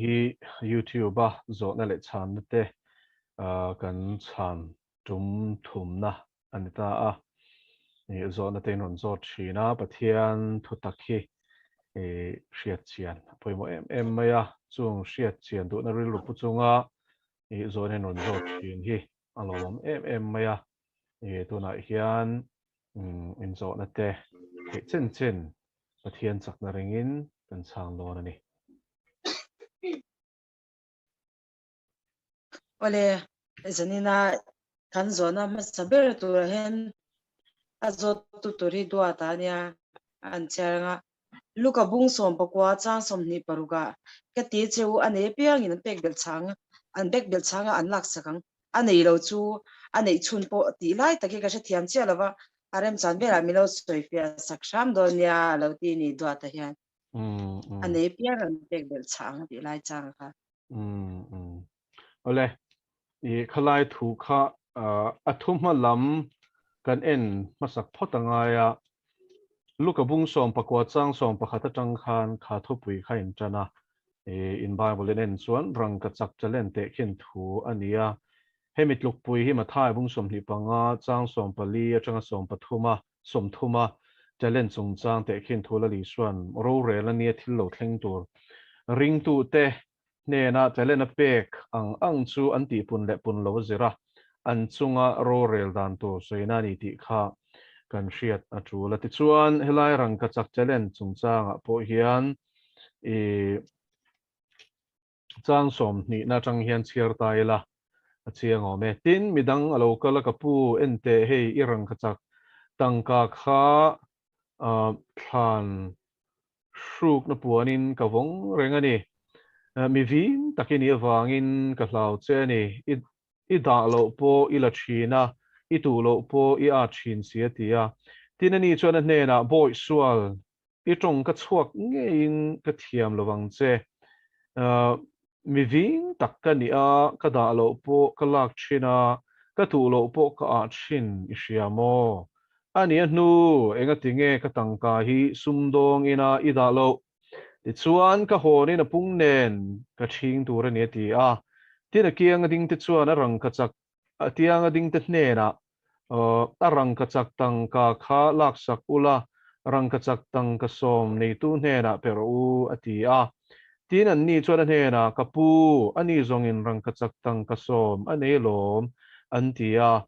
hi YouTube a zawhna leh chhanna te kan chhan tum thumna a ni ta a. Zawhna te in rawn zawt thin a, Pathian thutak hi hriat chian a pawimawh em em mai a, chung hriat chian duhna rilru pu chunga zawhna in rawn zawt thin hi a lawmawm em em mai a. Tunah hian inzawhna te theih chin chin Pathian chakna ringin kan chhang dawn a ni. Awle, zanina kan zawhna hmasa ber turah hian a zawttu tur hi duat a nia an chhiar ang a. Luka bung 14 chang 26 ah ka ti che u a nei apiangin an pek belh chang an bek belh chang a an laksak ang. A nei lo chu a neih chhun pawh tih lai tak hi ka hrethiam chiah lo va, a remchan velah min lo sawifiah sak hram dawn nia a lo ti ni Duata hian. A nei apiang an pek belh chang tih lai chang kha. Awle, i khalai thu kha a thu hma lam kan en hmasak phawt a ngai a, Luka bung 19 chang 11 atang khan kha thupui kha in tan a, in Bible in en chuan rangkachak talent teh khin thu a ni a. Hemi tlukpui hi Mathai bung 25 chang 14 atanga 13 a, 30 a talent chungchang teh khin thu Lal Isua'n rorel a nia thil lo thleng tur ringtute hnena talent a pek ang ang chu an tihpun leh pun lo a zir a, an chunga rorel dan tur sawina a ni tih kha kan hriat a tul a. Tichuan, helai rangkachak talent chungchangah pawh hian i chang 20 na atang hian chhiar ta ila a chiang awm e. Tin, midang a lo kal a, ka pu, enteh hei i rangkachak tangka kha thlan hrukna puanin ka vawng reng a ni. Mi vin tak i nih avangin ka hlau che a ni. I i dah loh pawh i la thin a, i tuh loh pawh i at thin si a ti a. Tin ani chuan a hnenah, Bawih sual, i tawng ka chhuak ngeiin ka thiam lo vang che. Mi ving tak ka nih a, ka dah loh pawh ka lak thin a, ka tuh loh pawh ka ah thin i hria maw? A nih a hnu, engati nge ka tangka hi sumdawng ina i dah loh? Tichuan, ka hawnin a pung nen ka chhing tur a ni a ti a. Tin, a kianga dingte chuan a rangkachak a tianga dingte hnenah, A rangkachak tangka kha laksak ula, rangkachak tangka sawm neitu hnenah pe rawh u, a ti a. Tin, anni chuan a hnenah, Ka pu, ani zawngin rangkachak tangka sawm a nei alawm, an ti a.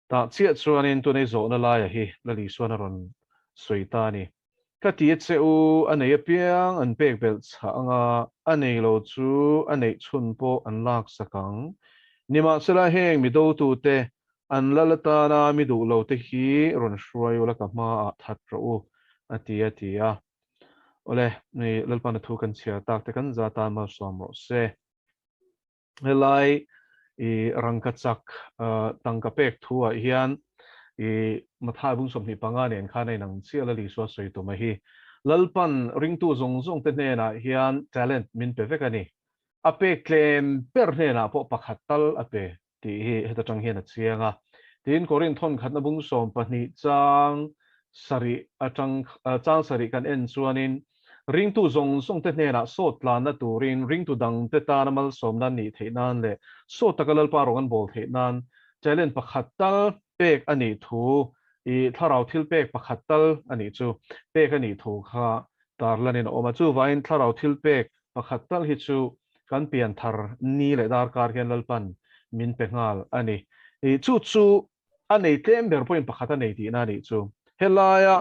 Tah chiah chuanin tunei zawhna laia hi Lal Isuan a rawn sawi ta a ni. Ka ti a che u, a nei apiang an pek belh chhah ang a, a nei lo chu a neih chhun pawh an laksak ang. Nimahsela heng mi dotute, an lal atana mi duh lo te hi rawn hruai ula ka hmaah that rawh u, a ti a ti a. Awle, Lalpana thu kan chhiar tak te kan za tan malsawm rawh se. Helai i rangkachak tangka pek thu ah hian i Mathai bung 25 nen khan a inang chiah Lal Isua sawi tum a hi. Lalpan ringtu zawng zawng te hnenah hian talent min pe vek a ni. A pek tlem ber hnenah pawh pakhat tal a pe. Tih hi heta tang hian a chiang a. Tin, Korinth thawn khatna bung 12 chang sarih atang chang sarih kan en chuanin ringtu zawng zawng te hnenah sawt tlanna turin ringtu dang te tana malsawmna an nih theih nan leh sawt taka Lalpa rawng an bawl theih nan talent pakhat tal pek a nih thu i thlarau thil pek pakhat tal a nih chu pek a nih thu kha tarlanin a awm a. Chuvangin thlarau thil pek Pakhat tal hi chu kan pian thar ni leh darkar hian Lalpan min pe nghal a ni. Chu chu a nei tlem ber pawhin pakhat a nei tihna a nih chu. Helaia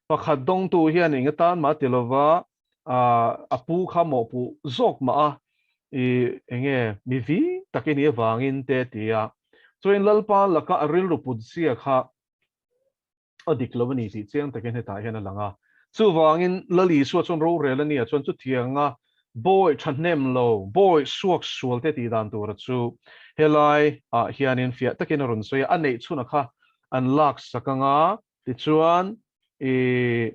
pakhat dawngtu hian eng atan mah ti lova a pu kha mawhpuh zawk mah a, i eng nge mi vi tak i nih avangin te a ti a. Chuan Lalpa laka a rilru put zia kha a dik lo a ni tih chiang takin hetah hian a lang a. Chuvangin Lal Isua chuan rorel a nia chuan chutianga bawi thahnem lo, bawi suak sual te tih dan tura chu helai ah hianin fiah takin a rawn sawi a, a neih chhuna kha an laksak anga tichuan i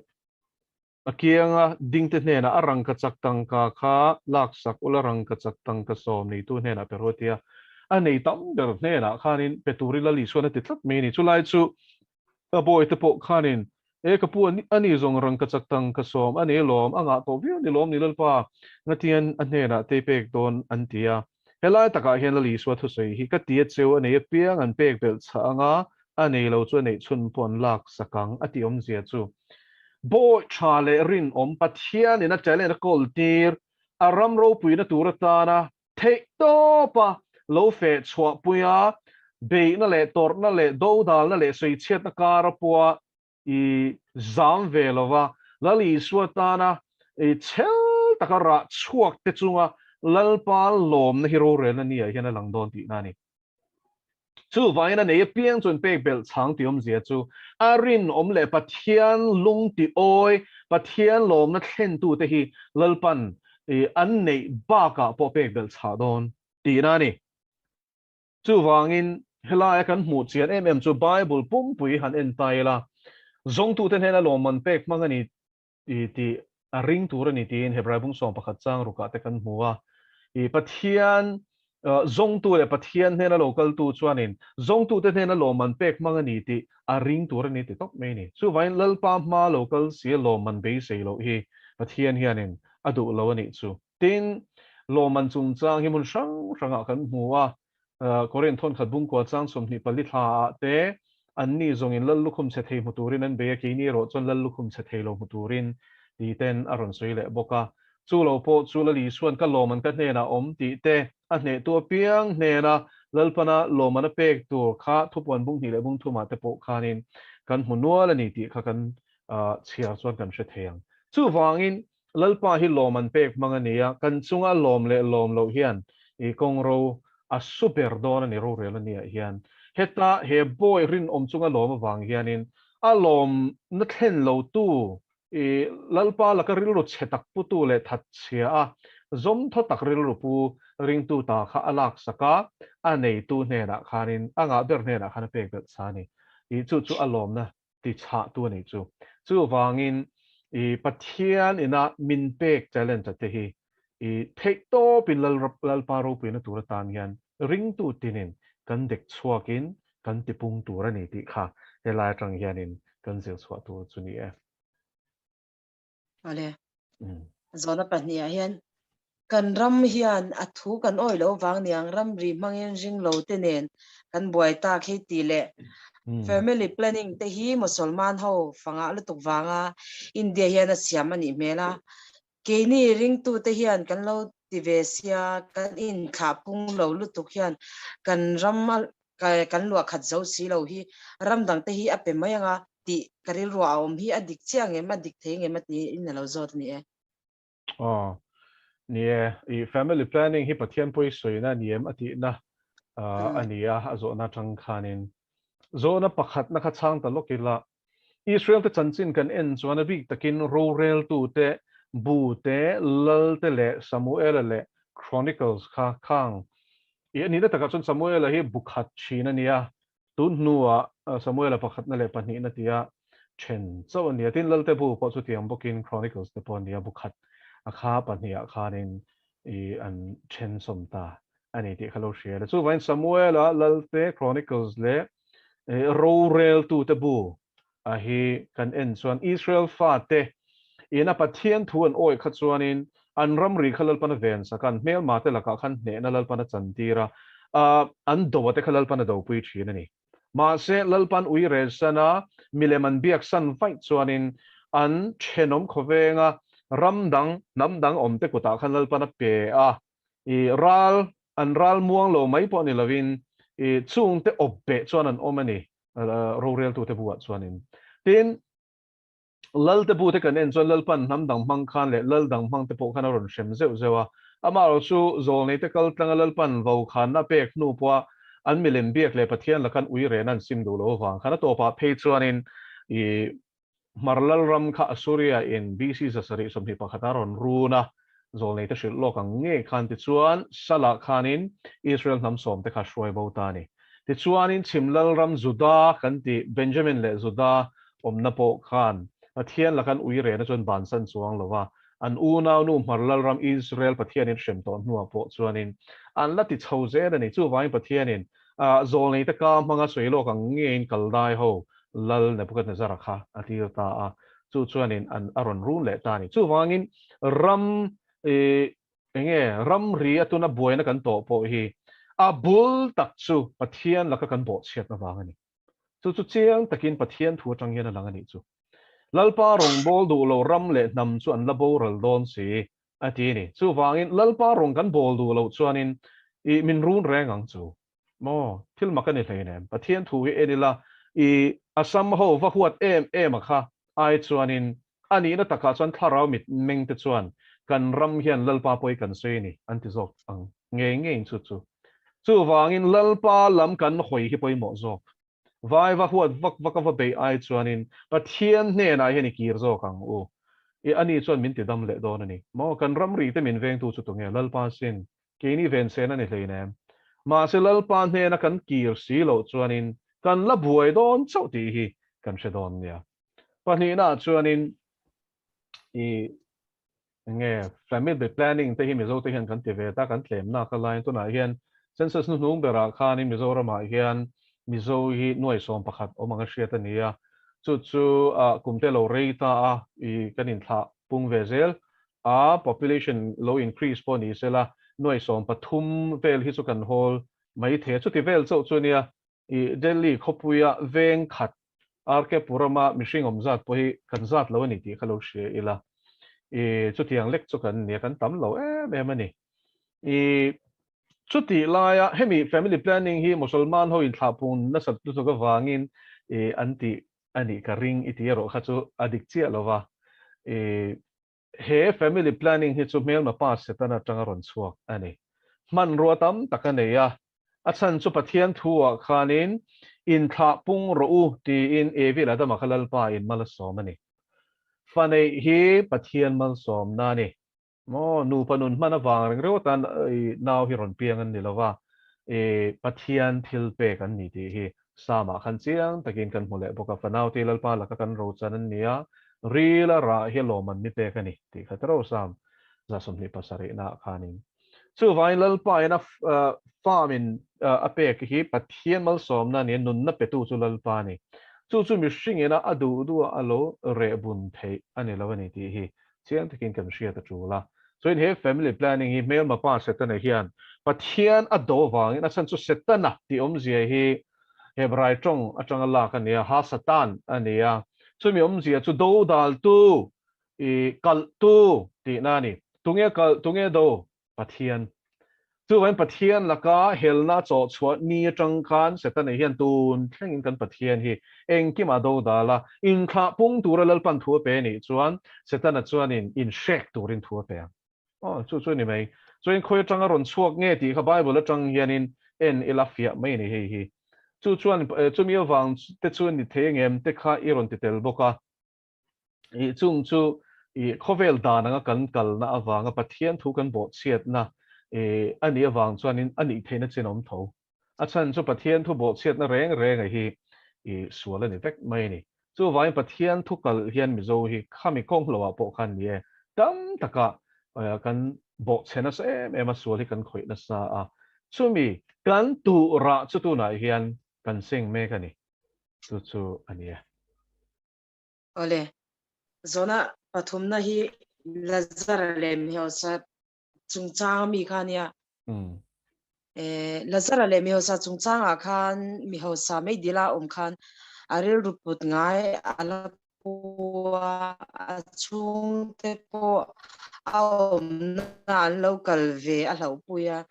A kianga dingte hnenah a rangkachak tangka kha laksak ula, rangkachak tangka sawm neitu hnenah pe rawh a ti a. A nei tam ber hnenah khanin pe turin Lal Isuan a ti tlat mai a ni. Chulai chu a bawite pawh khanin E ka pu ani zawng rangkachak tangka sawm a nei lawm, a ngah tawh viau ni lawm ni Lalpa ngatian a hnenah te pek dawn an ti a. Helai takah hian Lal Isua thusawi hi ka ti a cheu a nei apiang an pek belh chah anga a nei lo chu a neih chhun pawh an lak sak ang a tih awmzia chu Bawi tha leh rinawm Pathianin a talent a kawl tir a ram ropuina tur atana theih tawpa lo feh chhuahpuia beihna leh tawrhna leh dodalna leh sawichhiatna kara pawha i zam ve lova Lal Isua tana i chhel taka rah chhuak te chunga Lalpa lawmna hi rorelna niah hian a lang dawn tihna a ni. Chuvangin a nei apiang chuan pek belh chhang tih awmzia chu a rinawm leh Pathian lung tih awi, Pathian lawmna thlentute hi Lalpan an neih bakah pawh pek belh chhah dawn tihna a ni. Chuvangin helaia kan hmuh chian em em chu Bible pumpui han en ta ila, zawngtute hnena lawmman pek hmang a ni tih a ring tur a ni tiin Hebrai bung 11 chang rukah te kan hmu a. I Pathian zawngtu leh Pathian hnena lo kaltu chuanin zawngtute hnena lawmman pek hmang a ni tih a ring tur a ni ti tawp mai a ni. Chuvangin Lalpa hma lo kal si a lawmman beisei loh hi Pathian hianin a duh lo a nih chu. Tin, lawmman chungchang hi hmun hrang hrangah kan hmu a, Korin thawnkhat bungkua chang 24 thlaah te anni zawngin lal lukhum chhe thei hmu turin an bei a, keini erawh chuan lal lukhum chhe thei lo hmu turin ti ten a rawn sawi leh bawk a. Chu lo pawh chu Lal Isua'n ka lawmman ka hnenah awm tih te, a hnehtu apiang hnena Lalpana lawmman a pek tur kha thupuan bung hnih leh bung thumah te pawh khanin kan hmu nual a ni tih kha kan chhiar chuan kan hre thei ang. Chuvangin Lalpa hi lawm an pek hmang a ni a, kan chunga lawm leh lawm loh hian i kawngro a su ber dawn a ni rorel a nia hian. Heta he bawi rinawm chunga lawm avang hianin a lawmna thlen lotu i Lalpa laka rilru chhe tak putu leh that chhia a zawm thaw tak rilru pu ringtu ta kha a laksak a, a neitu hnenah khanin a ngah ber hnenah khan a pek belh sa a ni. I chu chu a lawmna ti chhah tu a nih chu. Chuvangin i Pathian ina min pek talent a te hi i theih tawpin Lalpa ropuina tur atan hian ringtu tinin kan dek chhuakin kan tipung tur a ni tih kha helai atang hianin kan zir chhuah tur chu ni e. Awle. Zawhna pahnihah hian kan ram hian a thu kan awih loh vang niang ramri hmangin ring lo te nen kan buai tak hi tih leh family planning te hi Mosolman ho fangah lutuk vanga India hian a siam a nih hmel a. Keini ringtu te hian kan lo ti ve sia kan inthlah pung lo lutuk hian kan ram kan luah khat zo si lo hi ram dang te hi a pe mai anga tih ka rilruah a awm hi a dik chiah ngem a dik thei ngem a tiin a lo zawt a ni e. Aw, ni e, i family planning hi Pathian pawi sawina a ni em a tihna a ni a, a zawhna atang khanin zawhna pakhatna kha chhang ta lawk ila, Israel te chanchin kan en chuan a bik takin roreltute, bu te, lal te leh Samuela leh Chronicles kha khang i a nihna takah chuan Samuela hi bu khat thin a nia, tun hnuah Samuela pakhatna leh pahnihna tia then chauh a nia. Tin, Lalte bu pawh chutiang bawkin Chronicles te pawh a nia, bu khat a kha pahnihah khanin i an then sawm ta a ni tih kha lo hria la. Chuvangin Samuela, Lalte, Chronicles leh roreltute bu a hi kan en chuan Israel fate ina Pathian thu an awih kha chuanin an ramri kha Lalpan a ven sak a, an hmelma te lakah khan hnehna Lalpan a chantir a, an do a te kha Lalpan a dopui thin a ni. Mahse, Lalpan ui relsan a, milem an biak san vaih chuanin an thenawm khawvenga ram dang, hnam dang awm te kutah khan Lalpan a pe a, i ral, an ral muang lo mai pawh ni lovin i chungte awp beh chuan an awm a ni, roreltute buah chuanin. Tin, Lalte bute kan en chuan Lalpan hnam dang hmang khan leh Lal dang hmang te pawh khan a rawn hrem zeuh zeuh a. Amaherawh chu Zawlneite kal tlanga Lalpan vokhanna pek hnu pawha an milem biak leh Pathian lakan ui rehna an sim duh loh avang khan a tawpah phei chuanin i Hmar Lalram kha Assuria in BC 721 a rawn run a, Zawlneite hrilh lawk ang ngei khan tichuan Salah khanin Israel hnam sawmte kha hruai bo ta a ni. Tichuanin chhim Lalram Juda kan tih Benjamin leh Juda awmna pawh khan Pathian lakan ui rehna chuan bansan chuang lo va, an unaunu Hmar Lalram Israel Pathianin hrem tawh hnuah pawh chuanin an la ti chho zel a ni. Chuvangin Pathianin Zawlneite ka hmanga sawi lawk ang ngeiin kal dai ho Lal Nebuchadnezzar-a kha a tir ta a, chu chuanin an a rawn run leh ta a ni. Chuvangin ram ih enge ramri a tuna buaina kan tawh pawh hi a bul tak chu Pathian laka kan bawhchhiat avang a ni. Chu chu chiang takin Pathian thu atang hian a lang a nih chu. Lalpa rawngbâwl duh lo ram leh hnam chu an la boral dawn si a ti a ni. Chuvangin Lalpa rawng kan bâwl duh loh chuanin ih min run reng ang chu. Maw? Thil mak a ni hleinem. Pathian thu hi en ila i Assam ho va huat em em a kha ai chuanin a nihna takah chuan thlarau mit meng te chuan kan ram hian Lalpa pawi kan sawi a ni an ti zawk ang ngei ngeiin chu chu. Chuvangin Lalpa lam kan hawi hi pawimawh zawk. Vai va huat vak vak a va beih ai chuanin Pathian hnenah hian i kir zawk ang u. I ani chuan min ti dam leh dawn a ni. Maw? Kan ramri te min vengtu chu tunge? Lalpa sin. Keini vensen a ni hleinem. Mahse Lalpa hnena kan kir si loh chuanin kan la buai dawn chauh tih hi kan hre dawn nia. Pahnihnaah chuanin i enge family planning te hi Mizo te hian kan ti ve ta, kan tlem nak a laiin tunah hian census hnuhnung berah khanin Mizoramah hian Mizo hi nuai 11 awm ang a hriat a ni a, chu chu kum te lo rei ta a i kan inthlah pung ve zel a, population lo increase pawh ni sela nuai 13 vel hi chu kan hawl mai thei a, chuti vel chauh chu nia i Delhi khawpuia veng khat RK Puram-a mihring awm zat pawh hi kan zat lo a ni tih kha lo hria ila, i chutiang lek chu kan nia, kan tam lo em em a ni. I chutih laia hemi family planning hi Musalman ho inthlahpung nasat lutuk avangin i an tih a nih ka ring i tih erawh kha chu a dik chiah lo va. I he family planning hi chu hmelma pa Setana atanga rawn chhuak a ni. Hmanrua tam tak a nei a, a chhan chu Pathian thu-ah khanin inthlah pung rawh u tiin Evi leh Adama kha Lalpa in mal a sawm a ni. Fa neih hi Pathian malsawmna a ni. Maw, nupa nun hman avang reng reuh atan nau hi rawn piang an ni lo va, Pathian thil pek an ni tih hi Psalm-ah khan chiang takin kan hmu leh bawk a, Fanau te Lalpa laka kan rochan an ni a, ril a rah hi lawm an mi pek a ni tih kha tero Psalm 127-naah khanin. Chuvangin Lalpa in a farm in a pek hi Pathian malsawmna a ni a, nunna petu chu Lalpa a ni. Chu chu mihring ina a duh duh a lo reh bun theih a ni lo a ni tih hi chiang takin kan hriat a tul a. Chuan he family planning hi hmelma pa Setana hian Pathian a do vangin a chhan chu Setana tih awmzia hi Hebrai tawng atanga lak a ni a, Ha Satan a ni a, chumi awmzia chu do daltu I kalh tu tihna a ni. Tunge kalh, tunge do? Pathian. Chuvangin Pathian laka helna chawh chhuah ni atang khan Setana hian tun thlengin kan Pathian hi engkimah do dal a, inthlah pung tura Lalpan thu a pe nih chuan Setana chuanin inhrek turin thu a pe ang. Aw, chu chu a ni mai. Chuan khawi atanga rawn chhuak nge tih kha Bible atang hianin en ila fiah mai a ni hei hi. Chu chuan chumi avang te chu ni thei engem te kha i rawn ti tel bawk a. I chung chu i khawvel dan anga kan kalna avanga Pathian thu kan bawhchhiatna i a nih avang chuanin a nih theihna chin a awm tho. A chhan chu Pathian thu bawhchhiatna reng renga hi i sual a ni vek mai a ni. Chuvangin Pathian thu kal hian Mizo hi khami kawng hlauhah pawh khan ni e, tam taka kan bawhchhe nasa em em a, sual hi kan khawih nasa a. Chumi kan tuh rah chu tunah hian kan seng mek a ni. Chu chu a ni e. Awle, zawhna pathumna hi Lazara leh Mihausa chungchang ami kha ania. Lazara leh Mihausa chungchangah khan Mihausa meidila awm khan a rilru put ngai a la pu a, a chhungte pawh a awmna an lo kal ve a hlauhpui a.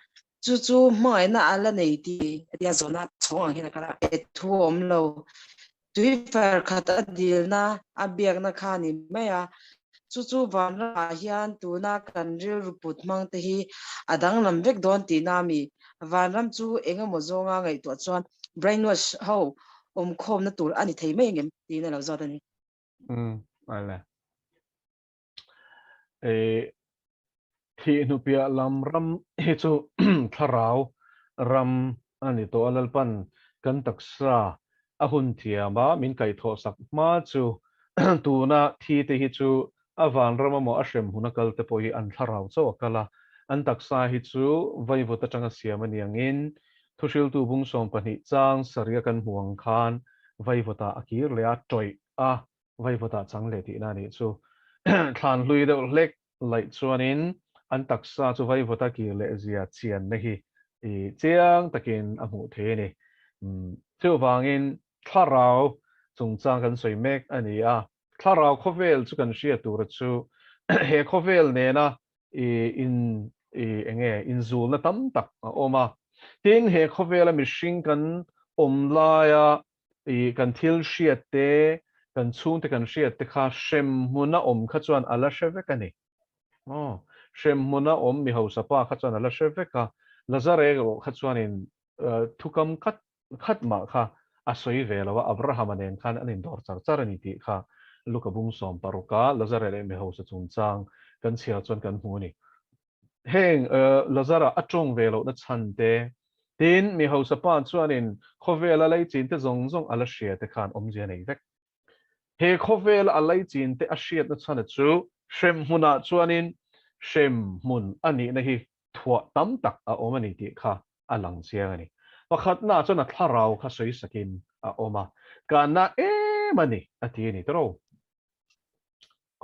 Chu chu hmangaihna a la nei tih a tia zawhna chhawng ang hian a kal a, thu awm lo. Tui fer khat a dilna a biakna kha a ni mai a, chu chu vanramah hian tuna kan rilru put hmang te hi a danglam vek dawn tihna a mi. Vanram chu eng emaw zawnga ngaihtuah chuan brainwash ho awmkhawmna tur a ni thei mai angem tiin a lo zawt a ni. Umm, ale. E, thih hnupiah lam ram hi chu thlarau ram a ni tawh a, Lalpan kan taksa a hun thiam a, min kaihthawh sak hma chu tuna thi te hi chu a vanram emaw a hrem hun a kal te pawh hi an thlarau chauh a kal a, an taksa hi chu vaivut atanga siam a ni angin Thuhriltu bung 12 chang sarih a kan hmu ang khan. vaivawtah a kir leh a, tawih a vaivawtah chang leh tihna a nih chu. Thlan hlui deuh hlek laih chuanin an taksa chu vaivawta kir leh zia chianna hi chiang takin a hmuh thei a ni. Chuvangin thlarau chungchang kan sawi mek a ni a, Thlarau khawvel chu kan hriat tura chu he khawvel nena in enge inzulna tam tak a awm a. Tin, he khawvela mihring kan awm laia kan thil hriat te, kan chhungte kan hriat te kha hrem hmuna awm kha chuan a la hre vek a ni. Aw, hrem hmuna awm mi hausa pa kha chuan a la hre vek a, Lazare erawh kha chuanin thukam khat Khat mah kha a sawi ve lo a, Abrahama nen khan an indawr char char a ni tih kha Luka bung 16 a Lazara leh Mihosa chungchang kan chhiar chuan kan hmu a ni. Heng Lazara a tawng ve lohna chhan te, tin Mihosa pa chuanin khawvela leichin te zawng zawng a la hria te khan awmzia nei vek. He khawvela a leichin te a hriatna chhana chu hremhmunah chuanin hremhmun a nihna hi thuah tam tak a awm a ni tih kha a lang chiang a ni. Pakhatnaah chuan a thlarau kha sawi sakin a awm a, ka na em a ni a ti a ni tawrh.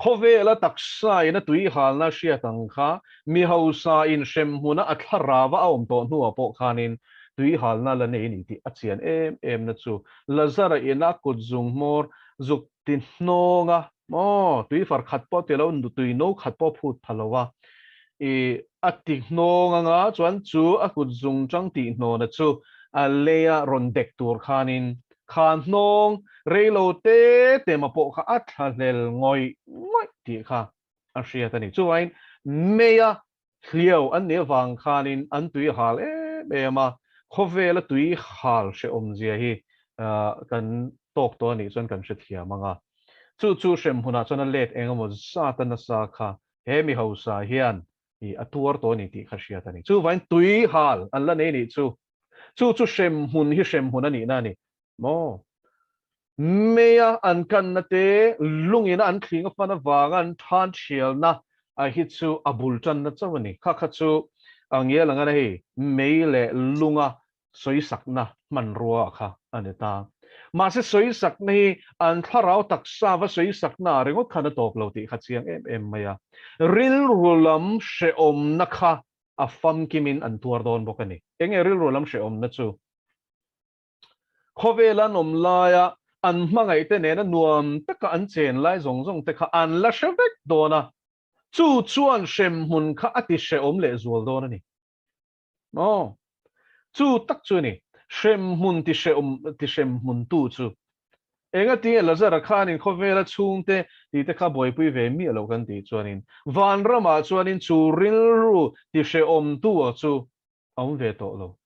Khawvela taksa in a tui halna hriat ang kha mi hausa in hrem hmuna a thlarau a awm tawh hnuah pawh khanin tui halna la nei a ni tih a chian em em na chu Lazara in a kut zung hmawr zuk ti hnawng a, Maw, tui far khat pawh ti lo, tui no khat pawh phut pha lo a, i a ti hnawng anga chuan chu a kut zung chang tih hnawna chu a leia rawn dek tur khanin kha hnawng rei lo te te ma pawh kha a thla hlel ngawih ngawih tih kha a hriat a ni. Chuvangin meia hliau an nih avang khanin an tui hal em em a, khawvela tui hal hrehawmzia hi kan tawk tawh a nih chuan kan hrethiam ang a. Chu chu hrem hunah chuan a let eng emaw zat a nasa kha he mi hausa hian a tuar tawh a ni tih kha hriat a ni. Chuvangin tui hal an la nei nih chu, chu chu hrem hmun hi hrem hmun a nihna a ni maw? Meia an kanna te, lungina an thling a fan avanga an than thialna a hi chu a bul tanna chauh a ni. Kha kha chu a ngial ang a hei, mei leh lunga sawisakna hmanrua kha a ni ta. Mahse sawisakna hi an thlarau taksa va sawisakna ah ringawt khan a tawp lo tih kha chiang em em mai a. Rilru lam hrehawmna kha a famkimin an tuar dawn bawk a ni. Enge rilru lam hrehawmna chu? Khawvel an awm laia an hmangaihte nena nuam taka an chen lai zawng zawng te kha an la hre vek dawn a, chu chuan hremhmun kha a ti hrehawm leh zual dawn a ni. Maw? Chu tak chu a ni, hremhmun ti hrehawm ti hremhmuntu chu. Engatinge Lazara khanin khawvela chhungte tihte kha buaipui ve miah lo kan tih chuanin vanramah chuanin chu rilru ti hrehawmtu chu a awm ve tawh lo.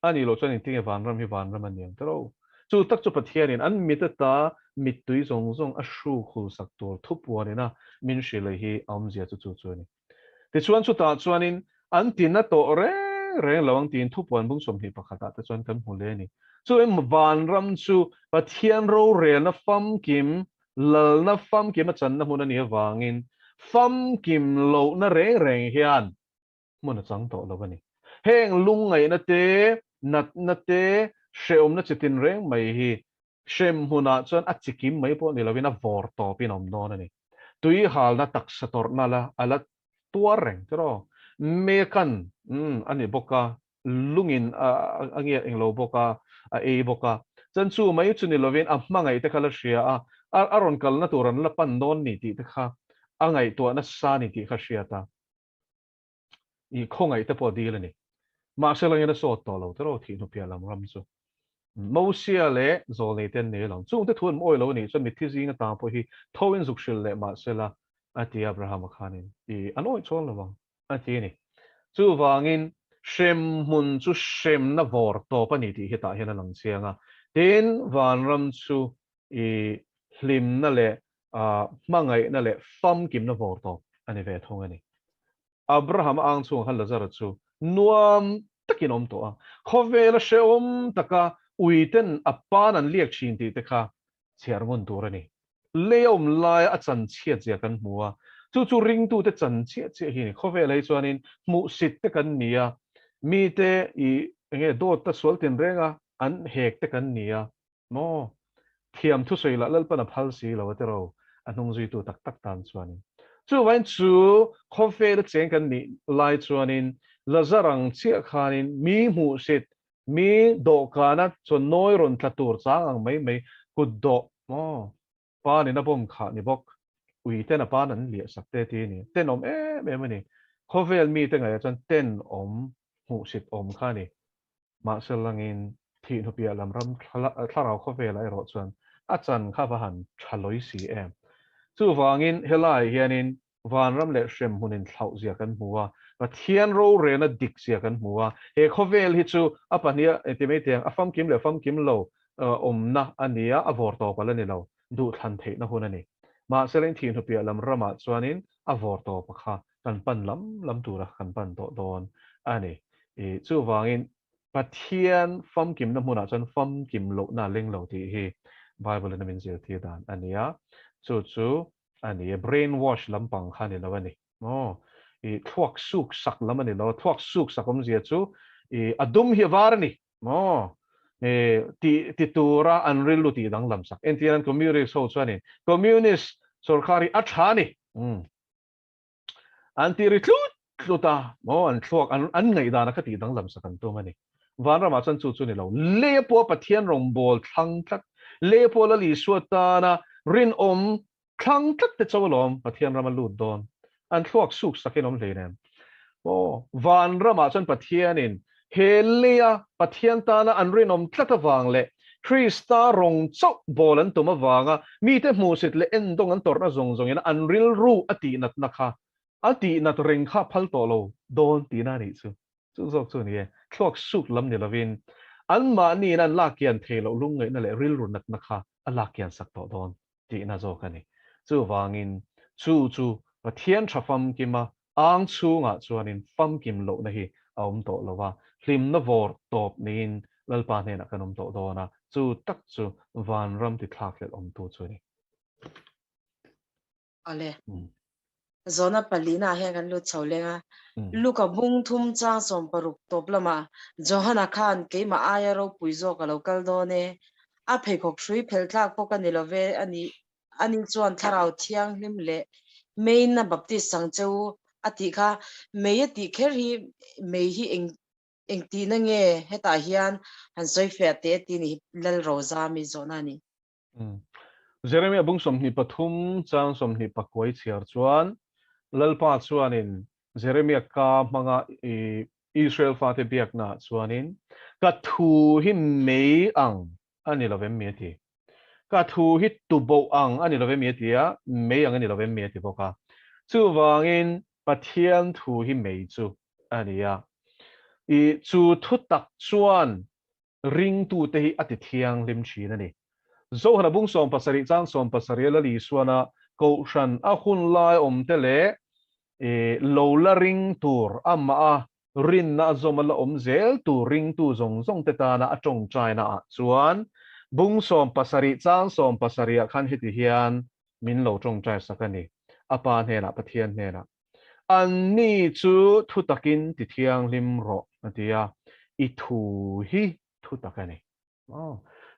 A nih loh chuan engtinge vanram hi vanram a niang tawh? Chu tak chu Pathianin an mit ata mittui zawng zawng a hruk hul sak tur thupuanin a min hrilh hi a awmzia chu chu chu a ni. Tichuan chutah chuanin an tina tawh reng reng lo ang tiin thupuan bung 21 ah te chuan kan hmu leh a ni. Chu em vanram chu Pathian rorelna famkim, lalna famkim a channa hmun a nih avangin famkim lohna reng reng hian hmun a chang tawh lo a ni. Heng lungngaihna te, natna te, hrehawmna chi tin reng mai hi hrem hmunah chuan a chi kim mai pawh ni lovin a vawr tawpin a awm dawn a ni. Tui halna taksa tawrhna la a la tuar reng tiraw? Mekan a ni bawk a, lungin a ngiat englo bawk a, a ei bawk a. Chuan chu mai chu ni lovin a hmangaih te kha la hria a, a rawn kalna tur an la pan dawn ni tih te kha a ngaihtuah nasa ni tih kha hriat a. I khawngaih te pawh dil a ni. Mahse langin a sawt tawh lo tiraw thih hnu piah lam ram chu. Mosia leh Zawlnei te an nei lo. Chungte thu an mawi lo a nih chuan mitthi zinga tang pawh hi tho in zuk hrilh leh mahsela a ti Abrahama khanin i an awih chuang lo ang a ti a ni. Chuvangin hremhmun chu hremna vawr tawp a ni tih hi tah hian a lang chiang a. Tin, vanram chu i hlimna leh hmangaihna leh famkimna vawr tawp a ni ve thung a ni. Abraham a ang chhungah khan Lazara chu nuam takin awm tawh a, khawvela hrehawm taka uiten a pan an liak thin tih te kha chhiar ngun tur a ni. Lei a awm laia a chan chhiat zia kan hmu a, chu chu ringtute chan chiah chiah hi a ni. Khawvel hi chuanin hmuhsit te kan ni a, mite i enge dawt ta sual tinrenga an hek te kan ni a maw? Thiam thusawi lah Lalpan a phal si lo a ti ro, a hnung zuitu tak tak tan chuanin. Chuvain chu khawvela cheng kan nih lai chuanin Lazar ang chiah khanin mi hmuhsit, mi dawhkana chaw nawi rawn tla tur chang ang mai mai kut dawh maw panin a bawm khah ni bawk, ui ten a pan an liah sak te ti a ni. Tenawm em em a ni. Khawvel mite ngaihah chuan tenawm hmuhsit awm kha a ni. Mahse langin thih hnupiah lam ram thlarau khawvelah erawh chuan a chan kha va han tha lawi si em. Chuvangin helaiah hianin vanram leh hremhmun inthlauh zia kan hmu a, Pathian rorelna dik zia kan hmu a, he khawvel hi chu a pahniha engti mai tiang a famkim leh famkim lo awmna a ni a, a vawr tawp ala ni lo, duhthlan theihna hun a ni. Mahse leng thih hnupiah lam ramah chuanin a vawr tawpa kha kan pan lam lam tura kan pan tawh dawn a ni. I chuvangin Pathian famkimna hmunah chuan famkim lohna a leng lo tih hi Bible in a min zirtir dan a ni a, chu chu a ni e. Brain wash lampang kha a ni lo a ni. Aw, i thluak suk sak lam a ni lo. Thluak suk sak awmzia chu i a dum hi a var a ni. Maw? E, ti ti tura an rilru tih danglam sak. Entir an Communist ho chuanin Communist sorkar hi a tha a ni. Umm. An ti ri tlut tlut a, maw an thluak an an ngaihdan a kha tih danglam sak an tum a ni. Vanramah chuan chu chu ni lo. Lei pawha Pathian rawngbâwl thlang tlat, lei pawha Lal Isua tana rinawm thlang tlat te cho alawm Pathian rama lut dawn. An thluak suk sakin awm hleinem. Maw vanramah chuan Pathianin he leia Pathian tana an rinawm tlat avang leh Krista rawng chauh bawl an tum avanga mite hmuhsit leh endawng an tawrhna zawng zawngin an rilru a tihnatna kha a tihnat reng kha phal tawh lo dawn tihna a nih chu. Chu zawk chu a ni e. Thluak suk lam ni lovin anmahniin an lak kian thei loh lungngaihna leh rilru natna kha a lak kian sak tawh dawn tihna zawk a ni. Chuvangin chu chu Pathian tha famkima Ang chhungah chuanin famkim lohna hi a awm tawh lo a, hlimna vawr tawp neiin Lalpa hnenah kan awm tawh dawn a, chu tak chu vanram ti thlakhlelh awmtu chu a ni. Awle. Zawhna palina ah hian kan lut chho leng a, Luka bung thum chang 60 tawp lamah Johana khan keimah aia ropui zawk a lo kal dawn e, a pheikhawk hrui phelh thlak pawh ka ni lo ve a nih Ani chuan Thlarau Thianghlim leh Meiin a baptist ang che u a tih kha. Mei a tih kher hi mei hi eng eng tihna nge hetah hian han sawi fiah teh a tih ni hi Lal Rozami zawhna a ni. Jeremia bung 23 chang 21 i chhiar chuan Lalpa chuanin Jeremia ka hmanga i Israel fate biaknaah chuanin ka thu hi mei ang a ni lo vem mi a ti. Ka thu hi tuboh ang a ni lo vem mi a ti a, mei ang a ni lo vem mi a ti bawk a. Chuvangin Pathian thu hi mei chu a ni a. I chu thu tak chuan ringtute hi a ti thianghlim thin a ni. Zohana bung 70 chang 70 a Lal Isuana Kohhran a hun lai awmte leh i lo la ring tur amah a Rinna a zawm a la awm zel tur ringtu zawng zawng te tana a tawngtaina ah chuan bung 70 chang 70 ah khan heti hian min lo tawngtai sak a ni, A Pa hnenah Pathian hnenah, Anni chu thu takin ti thianghlim rawh a ti a, i thu hi thu tak a ni.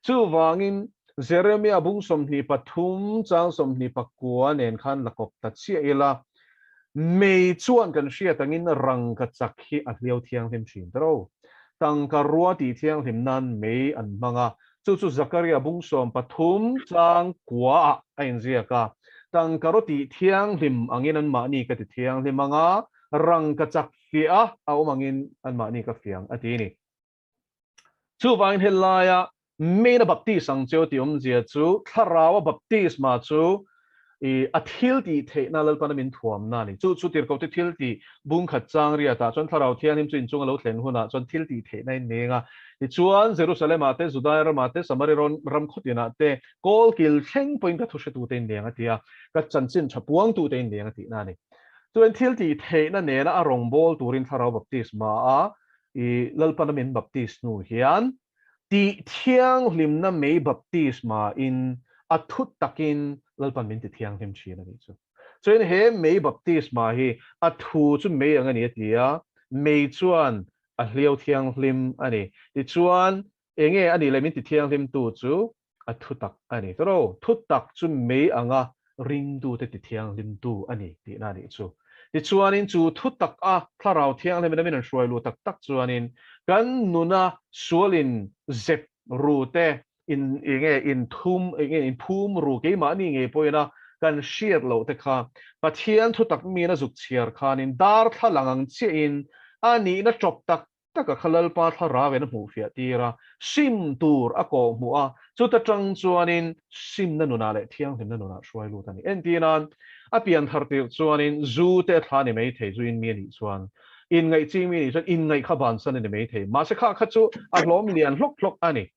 Chuvangin Jeremia bung 23 chang 29 nen khan la kawp ta chiah ila, mei chuan kan hriat angin rangka chak hi a hliau thianghlim thin ta ro. Tangka rua tih thianghlim nan mei an hmang a, chu chu Zakaria bung 13 chang kuaah a inziak a, Tangka rua tih thianghlim angin anmahni ka ti thianghlim ang a, rangka chak fiah a awm angin anmahni ka fiang a ti ni. Chuvangin helaia Main a baptist ang cheu tih awmzia chu thlarau a baptisma chu i a thil tih theihna Lalpana min thuamna a ni. Chu chu tirhkohte thil tih bung khat chang riatah chuan thlarau thianghlim chu inchung a lo thlen hunah chuan thil tih theihna in neng a. Tichuan Jerusalem-ah te, Judai ramah te, Samaria ram khawtinah te, kawlkil thleng pawhin ka thuhretute in neng a ti a, ka chanchin tha puangtute in neng a tihna a ni. Chuan thil tih theihna nena a rawngbâwl turin thlarau baptisma a I Lalpana min baptis hnu hian tih thianghlimna mei baptisma in a thu takin Lalpan min ti thianghlim thin a nih chu. Chuan he mei baptisma hi a thu chu mei ang a ni a ti a, mei chuan a hliau thianghlim a ni. Tichuan enge a nih leh min ti thianghlimtu chu? a thutak a ni. Tawrh, thutak chu mei anga ringtute tithianghlimtu a ni tihna a nih chu. Tichuanin chu thutak a Thlarau Thianghlimin a min an hruai luh tak tak chuanin kan nuna sualin zep ru te, in enge inthum enge inphum ru keimahni ngei pawhin a kan hriat loh te kha Pathian thutak miin a zuk chhiar khanin darthlalang ang chiahin a nihna tawp tak taka kha Lalpa thlarauin a hmuhfiah tir a, sim tur a kawhhmuh a, chuta tang chuanin simna nunah leh thianghlimna nunah hruai lut a ni. Entirnan, a pian thar tirh chuanin zu te a thla a ni mai thei, zu in mi a nih chuan, inngaih ching mi a nih chuan inngaih kha bansan a ni mai thei, mahse kha kha chu a hlawm lian hlawk hlawk a ni.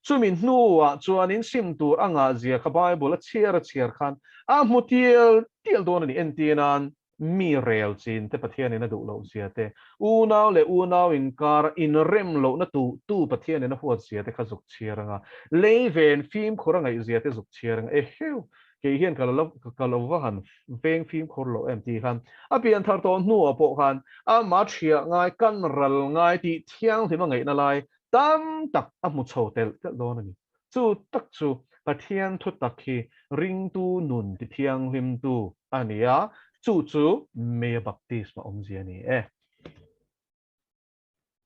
Chumi hnuah chuanin sim tur a ngahzia kha Bible a chhiar a chhiar khan a hmu tial tial dawn a ni. Entirnan, mi rel chin te Pathianin a duh loh zia te, unau leh unau inkara inrem lohna tu tu Pathianin a huat zia te kha zuk chhiar anga, lei ven fimkhur a ngaih zia te zuk chhiar anga, eheu, kei hian ka lo ka lo va han veng fimkhur loh em tih khan a pian thar tawh hnuah pawh khan amah thiah ngai, kan ral ngai tih thianghlim a ngaihna lai tam tak a hmu chho telh telh dawn a ni. Chu tak chu Pathian thutak hi ringtu nun ti thianghlimtu a ni a, chu chu Mei baptisma awmzia a ni e.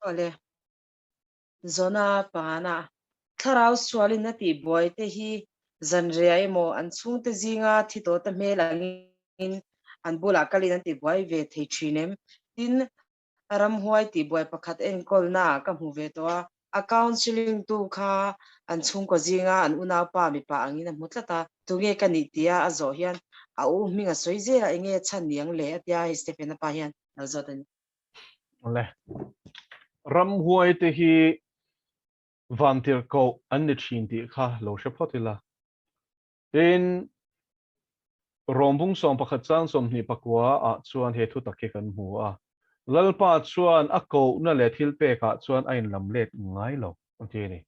Awle, Zona pangana thlarau sualin a tih buai te hi zanriah emaw an chhungte zinga thi tawh te hmel angin an bulah kalin an ti buai ve thei thin em? Tin, ramhuai tih buai pakhat enkawlna ah ka hmu ve tawh a, a counselling tu kha an chhungkaw zinga an unaupa mipa angin a hmu tlat a, tunge ka nih tia a zawh hian a u hming a sawi zel a, enge chhan ni ang le a tia hei Stephen-a pa hian a lo zawt a ni. Le, ramhuai te hi vantirhkoh an ni thin tih kha lo hre phawt ila. Tin, Rawmbung 11 chang 29 ah chuan he thu tak hi kan hmu a, Lalpa chuan a kohna leh thilpekah chuan a inlam let ngai lo, a ti a ni.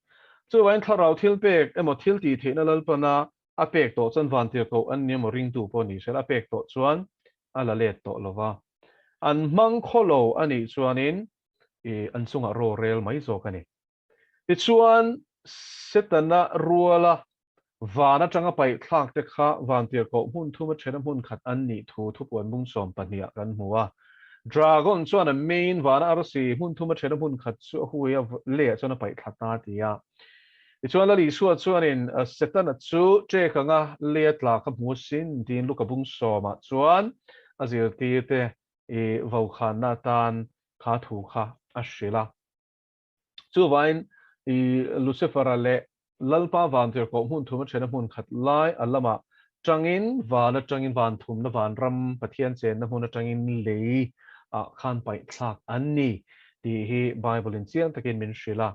Chuvangin thlarau thilpek emaw thil tih theihna Lalpana a pek tawh chuan vantirhkoh an ni emaw ringtu pawh ni sela a pek tawh chuan a la let tawh lo va. An hmang khaw lo a nih chuanin an chungah rorel mai zawk a ni. Tichuan, Setana ruala van atanga paih thlak te kha vantirhkoh hmun thum a thena hmun khat an nih thu thupuan bung 12 ah kan hmu a. Dragon chuan a main vana arsi hmun thum a thena hmun khat chu a hui a leiah chuan a paih thla ta a ti a. Tichuan Lal Isua chuanin Setana chu ṭek anga leia tla kha hmu asin tiin Luka bung sawmah chuan a zirtirte i vokhanna atan kha thu kha a hrilh a. Chuvain i Lucifer-a leh Lalpa vantirhkoh hmun thum a thena hmun khat lai a lamah tangin van atangin van thumna vanram Pathian chenna hmun atangin lei ah khan paih thlak an ni tih hi Bible in chiang takin min hrilh a.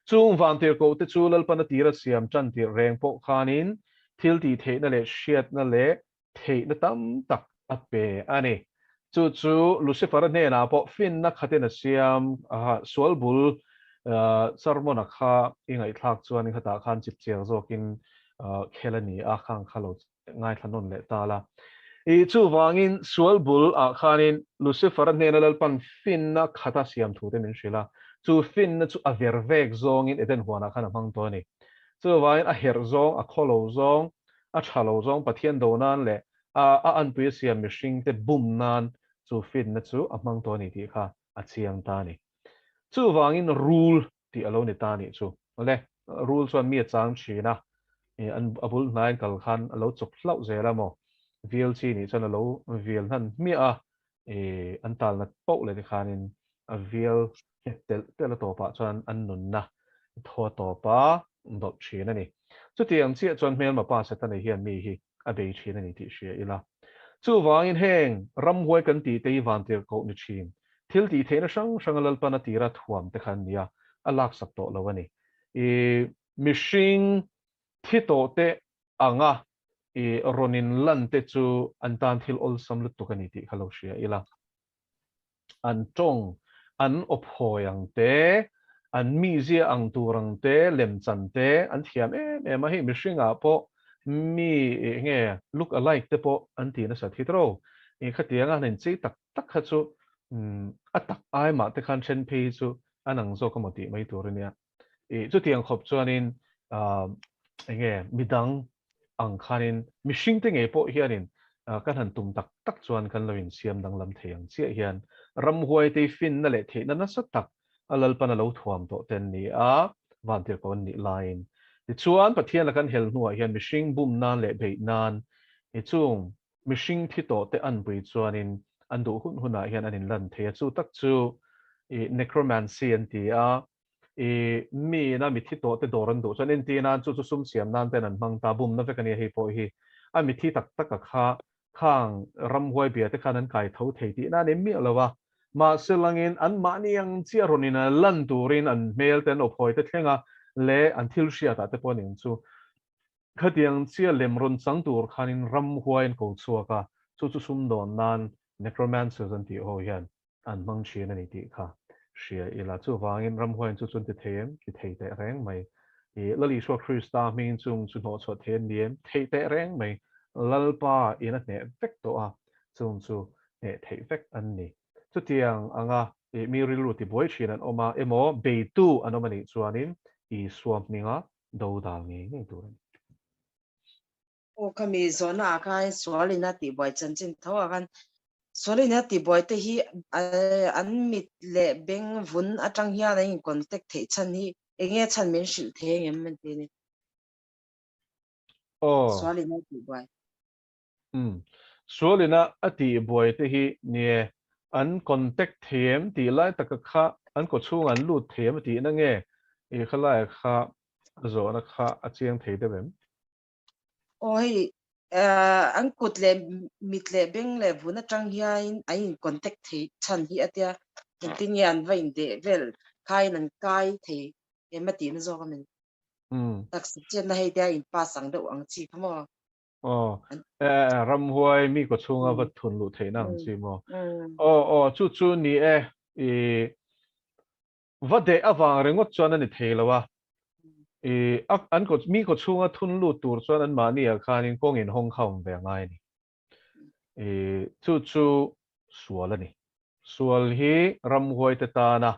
Chung vantirhkoh te chu Lalpan a tira siam tan tirh reng pawh khanin thil tih theihna leh hriatna leh theihna tam tak a pe a ni. Chu chu Lucifer-a hnenah pawh finna khatin a siam a, sual bul sermon-a kha i ngaihthlak chuan khatah khan chipchiang zawkin khel a ni a, khang kha lo ngaithla nawn leh ta la. I chuvangin sual bul ah khanin Lucifer-a hnena Lalpan finna khata siam thu te min hrilh a, chu finna chu a ver vek zawngin Eden huanah khan a hmang tawh a ni. Chuvangin a herh zawng, a khawlo zawng, A tha lo zawng Pathian do nan leh a a anpui a siam mihringte bum nan chu finna chu a hmang tawh a ni tih kha a chiang ta a ni. Chuvangin rul tih a lo ni ta a nih chu. Awle, rul chuan mi a chang thin a, an a bul hnaiin kal khan a lo chawp hlauh zel a maw? Vial chi nih chuan a lo vial hnan hmiah a, an talna poh leh te khanin a vial nghet telh telh a tawpah chuan an nunna thaw a tawp a dawlh thin a ni. Chutiang chiah chuan hmelma pa Setana hian mi hi a bei thin a ni tih hria ila. Chuvangin heng ramhuai kan tih te hi vantirhkoh ni thin, thil tih theihna hrang hranga Lalpan a tira thuam te kha an nia, a laksak tawh lo a ni. I mihring thi tawh te anga i rawn in lan te chu an tan thil awlsam lutuk a ni tih kha lo hria ila. An tawng, an awphawi ang te, an mizia ang tur ang te, lemchan te an thiam em em a, hei mihringah pawh mi enge look alike te pawh an ti nasa thi tawh. I khatianga han inchei tak tak kha chu a tak ai mah te khan then phei hi chu an ang zawk emaw tih mai tur a nia. I chutiang khawp chuanin. Enge midang ang khanin mihringte ngei pawh hianin kan han tum tak tak chuan kan lo insiam danglam thei ang chiah hian ramhuaite finna leh theihna nasa tak a Lalpan a lo thuam tawh te an ni a, vantirhkoh an nih laiin. Tichuan, Pathian la kan hel hnuah hian mihring bum nan leh beih nan i chung mihring thi tawh te an pui chuanin an duh hun hunah hian an inlan thei a, chu tak chu i necromancy an ti a, I mi ina mithi tawh te dawr an duh chuan entir nan chu chu sum siam nan ten an hmang ta bumna vek a nia hei pawh hi a mithi tak tak a kha khang ramhuai bia te khan an kai tho thei tih nan em miah lo a mahse langin an mahni ang chiah rawn in lan turin an hmel te an awphawi te thleng a leh an thil hriat ah te pawh ning chu khatiang chiah lem rawn chang tur khanin ramhuai an ko chhuak a chu chu sum dawn nan necromancers an tih ho hian an hmang thin a ni tih kha hria ila. Chuvangin ramhuaiin chu chuan ti thei em? Ti thei teh reng mai. I Lal Isua Krista hmingin chung chu hnawhchhuah thei an ni em? Theih teh reng mai. Lalpa in a hneh vek tawh a, chung chu hneh theih vek an ni. Chutiang anga i mi rilru tibuai thin an awm a emaw beitu an awm a nih chuanin Isua hminga dodal ngei ngei tur a ni. Aw khami zawhna ah khan sualin a tihbuai chanchin tho ah khan sualin a tihbuai te hi an mit leh beng vun atang hian an in contact theih chhan hi enge chhan min hrilh thei angem an ti a ni. Aw. Sualin a tihbuai. Umm. Sualin a a tihbuai te hi nie an contact thei em tih lai taka kha an kawchhung an lut thei em tihna nge i khalai kha zawhna kha a chiang thei deuh em? Aw hei an kut leh mit leh beng leh vun atang hian an in contact thei chhan hi a tia engtin nge an va in deh vel khain an kai thei em a tihna zawk a ni. Taksa chetna hei tia in pass ang deuh ang chi kha maw? Aw ramhuai mi kaw chhunga va thun luh theihna ang chi maw? Aw aw chu chu ni e i Va deh avang ringawt chuan a ni thei lo a, i an kaw mi kaw chhunga thun lut tur chuan anmahni ah khanin kawng inhawng kha awm ve a ngai a ni. I chu chu sual a ni. Sual hi ramhuaite tana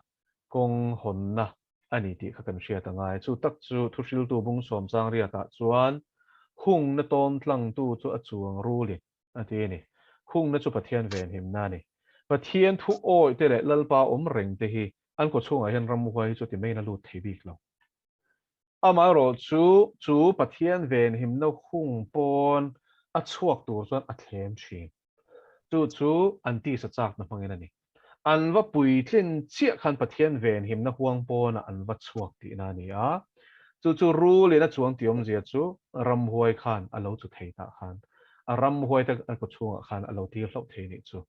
kawng hawnna a ni tih kha kan hriat a ngai. Chu tak chu thuhriltu bung sawmchang riatah chuan hungna tawn tlangtu chu a chuang rulin a ti a ni. Khungna chu Pathian venhimna a ni. Pathian thu awih te leh Lalpa awm reng te hi an kaw chhungah hian ramhuai hi chu ti maiin a lut thei bik lo. Amaherawh chu, chu Pathian venhimna hung pawn a chhuak tur chuan a thlem thin. Chu chu an tisa chakna hmangin a ni. An va puitlin chiah khan Pathian venhimna huang pawnah an va chhuak tihna a ni a. Chu chu rulin a chuang tih awmzia chu ramhuai khan a lo chu thei tah khan a ramhuai te a kawchhungah khan a lo tir hlauh thei nih chu.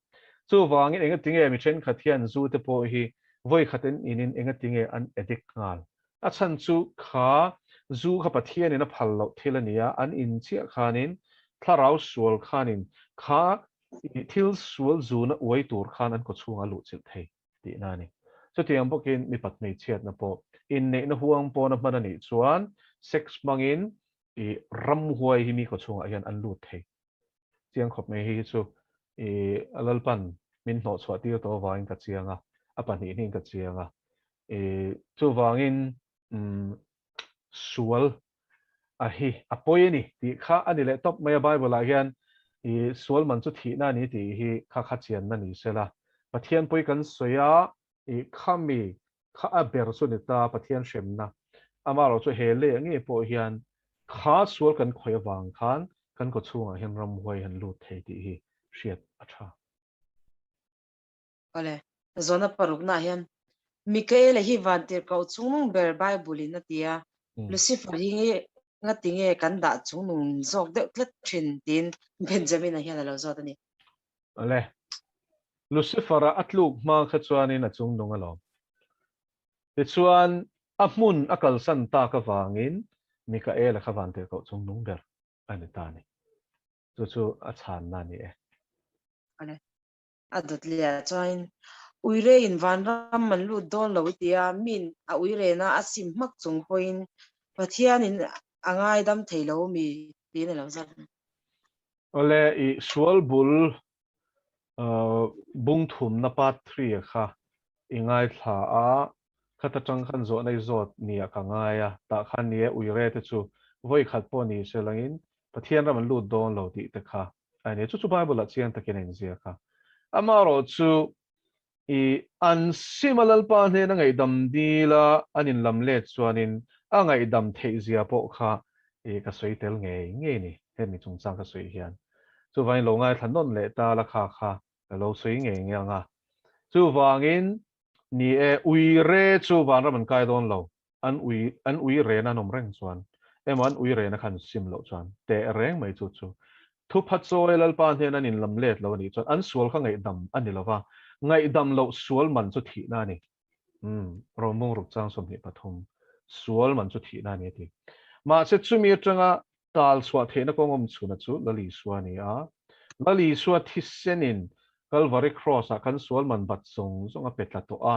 Chuvangin engatinge mi thenkhat hian zu te pawh hi vawikhat an inin engatinge an addict nghal. A chhan chu kha zu kha Pathianin a phal loh thil a ni a, an in chiah khanin thlarau sual khanin kha thil sual zuna uai tur khan an kawchhungah a luhchilh thei tihna a ni. Chutiang bawkin mipat hmeichhiatna pawh inneihna huang pawna hman a nih chuan sex hmangin i ramhuai hi mi kawchhungah hian an lut thei. Chiang khawp mai hei hi chu i Lalpan min hnawhchhuah tir tawh avangin ka chiang a, a pahnih hnin ka chiang a. I chuvangin sual a hi a pawi a ni tih kha a ni leh tawp mai a Bible ah hian i sual man chu thihna a ni tih hi kha kha chianna ni sela. Pathian pawi kan sawi a i khami kha a ber chu ni ta Pathian hremna amaherawh chu he leh ngei pawh hian kha sual kan khawih avang khan kan kaw chhungah hian ramhuai han lut thei tih hi hriat a tha. Awle, zawhna paruknaah hian Mikaela hi vantirhkoh chungnung ber Bible in a ti a, Lucifer hi ngati nge kan dah chungnung zawk deuh tlat thin tiin Benjamin-a hian a lo zawt a ni. Awle, Lucifer-a a tluk hma kha chuanin a chungnung alawm. Tichuan, a hmun a kalsan tak avangin Mikaela kha vantirhkoh chungnung ber a ni ta a ni. Chu chu a chhanna a ni e. Awle, a dawt leh chuanin uire in vanram an lut dawn lo i ti a, min a uirena a sim hmak chung pawhin Pathianin a ngaidam thei lo mi tiin a lo zawt. Awle, i sual bul bung thumna part 3 kha i ngaithla a, khata tang khan zawhna i zawt nia ka ngai a, tah khan ni e uire te chu Vawi khat pawh ni se langin Pathian ram an lut dawn lo tih te kha a ni. Chu chu Bible ah chiang takin a inziak a. Amaherawh chu i an sim a Lalpa hnena ngaihdam dil a an inlam let chuanin a ngaihdam theih zia pawh kha i ka sawi tel ngei ngei ni hemi chungchang ka sawi hian. Chuvangin lo ngaithla nawn leh ta la kha kha ka lo sawi ngei ngei ang a. Chuvangin ni e, ui re chu vanram an kai dawn lo. An ui an ui rena an awm reng chuan emaw an ui rena khan sim loh chuan teh reng mai chu chu thupha chawi Lalpa hnen an inlam let lo a nih chuan an sual kha ngaihdam a ni lova, ngaihdam loh sual man chu thihna a ni. Umm, Romung ruk chang 23, sual man chu thihna a ni a ti. Mahse chumi atanga tal chhuah theihna kawng awm chhuna chu Lal Isua a ni a. Lal Isua thisenin Kalvari Cross-ah kan sual man bat zawng zawng a pe tla tawh a.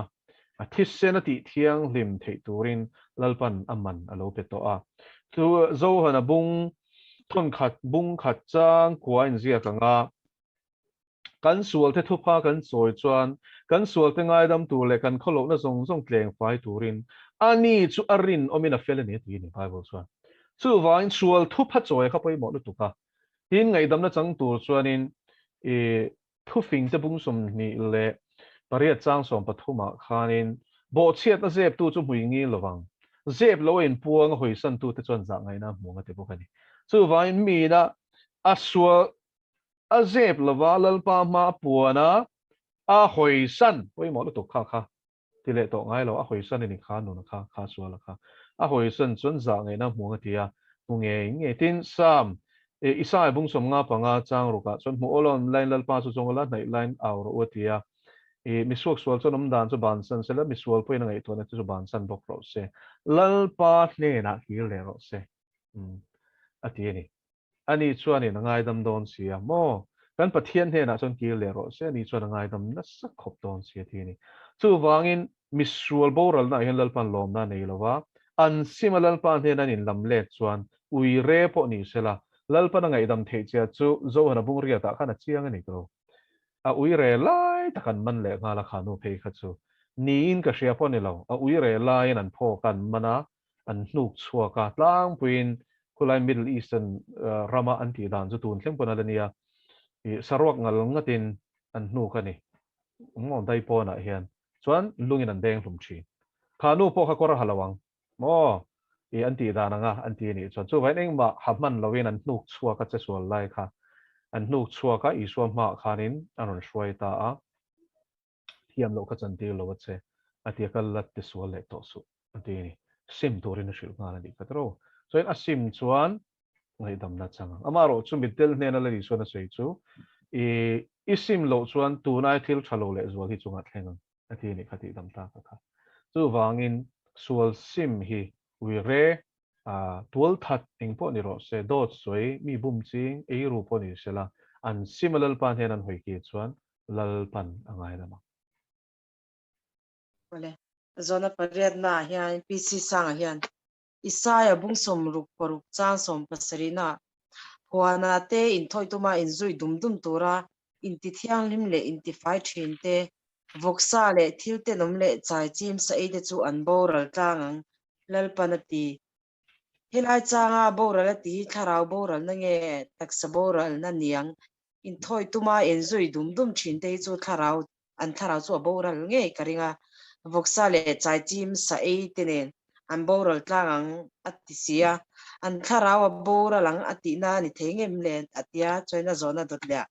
A thisen a tih thianghlim theih turin Lalpan a man a lo pe tawh a. Chu Zohana bung thawn khat bung khat chang kua inziak ang a. Kan sualte thupha kan chawi chuan kan sualte ngaidam tur leh kan khawlohna zawng zawng tleng fai turin ani chu a rinawmin a fel a ni a ti a ni Bible chuan. Chuvangin sual thupha chawi kha pawimawh lutuk a. Tin ngaihdamna chang tur chuanin i thufingte bung 28 chang 13 ah khanin bawhchhiatna zeptu chu hmui ngil lovang. Zep lo a inpuang a hawisantute chuan zah ngaihna a hmuang a ti bawk a ni. Chuvangin miina a sual A zep lova Lalpa hma a puan a, a hawisan, pawimawh lutuk kha kha ti leh tawh ngai lo, a hawisan a ni kha nuna kha, kha suala kha, a hawisan chuan zah ngeina hmuang a ti a, hmu ngei ngei. Tin, Sam, e, Isai bung 55 chang rukah chuan hmu awl awm laiin Lalpa chu zawng ula, hnaih laiin au rawh u a ti a. E, misuak sual chuan awm dan chu bansan se la, misual pawhin a ngaihtuahna te chu bansan bawk rawh se. Lalpa hnenah kir leh rawh se, umm, a ti a ni. Ani chuanin a ngaidam dawn si a, maw? Kan Pathian hnenah chuan kir leh rawh se, ani chuan a ngaidam nasa khawp dawn si a ti a ni. Chuvangin, misual boralnaah hian Lalpa'n lawmna a nei lo va, an sim a Lalpa hnena an inlam let chuan ui re pawh ni sela, Lalpa'n a ngaihdam theih chia chu Zohana bung riatah khan a chiang a ni tawh. A ui re lai tak an man leh nghal a khanu phei kha chu niin ka hria pawh a ni lo, a ui re laiin an phawk a an man a, an hnuk chhuak a, tlangpuiin khulai Middle Eastern rama an tih dan chu tun thleng pawn a la nia, ih saruak ngal ngatin an hnuk a ni. Maw dai pawnah hian chuan lungin an deng hlum thin. Kha nu pawh kha kawr a ha lo ang maw ih an tih dan anga an ti a nih chuan chuvangin engmah ha hman loin an hnuk chhuak a che sual lai kha an hnuk chhuak a, Isua hmaah khanin an rawn hruai ta a. Thiam loh kha chantir lo a che, a ti a, ka la ti sual leh tawh suh, a ti a ni. Sim turin a hrilh nghal a nih kha tawh. Chuan a sim chuan ngaihdamna chang ang. Amaherawh chu mitdel hnena la Isuan a sawi chu, i i sim loh chuan tunai thil tha lo leh zual hi chungah thleng ang, a ti a nih kha tihdam ta ka kha. Chuvangin sual sim hi ui re, a tual that eng pawh ni rawh se, dawt sawi, mi bum ching, eiru pawh ni sela, an sim a Lalpa hnen an hawi ki chuan Lalpan a ngai lam ang. Awle, zawhna pariatna ah hian PC Sanga hian Isaia bung 66 chang 70 na huana te inthawi tuma inzui dum dum tura inti thianghlim leh inti fai thin te, vawksa leh thil tenawm leh chai chim sa ei te chu an boral tlang ang, Lalpan a ti. Helai changa boral a ti hi thlarau boralna nge taksa boralna niang? Inthawi tuma inzui dum dum thin te hi chu thlarau an thlarau chu a boral ngei ka ring a, vawksa leh chaichim sa ei te nen an boral tlang ang a ti si a, an thlarau a boral ang a tihna a ni thei ngem le a tia chuan a zawhna dawt leh a.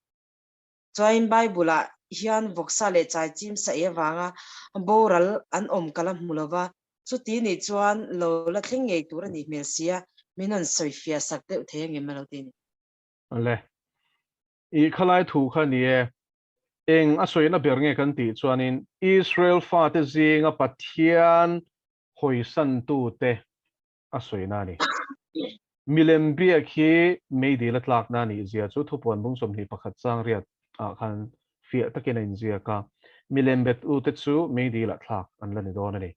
Chuain Bible-ah hian vawksa leh chaichim sa ei avanga boral an awm ka la hmu lo va, chuti nih chuan lo la thleng ngei tur a nih hmel si a, min rawn sawi fiah sak deuh thei angem a lo ti a ni. Le. I khalai thu kha ni e. Eng a sawina ber nge kan tih chuanin Israel fate zinga Pathian hawisantute a sawina a ni. Milem biak hi meidil a tlakna a nih zia chu thupuan bung 21 chang riat ah khan fiah takin a inziak a, milem bet u te chu meidil ah thlak an la ni dawn a ni.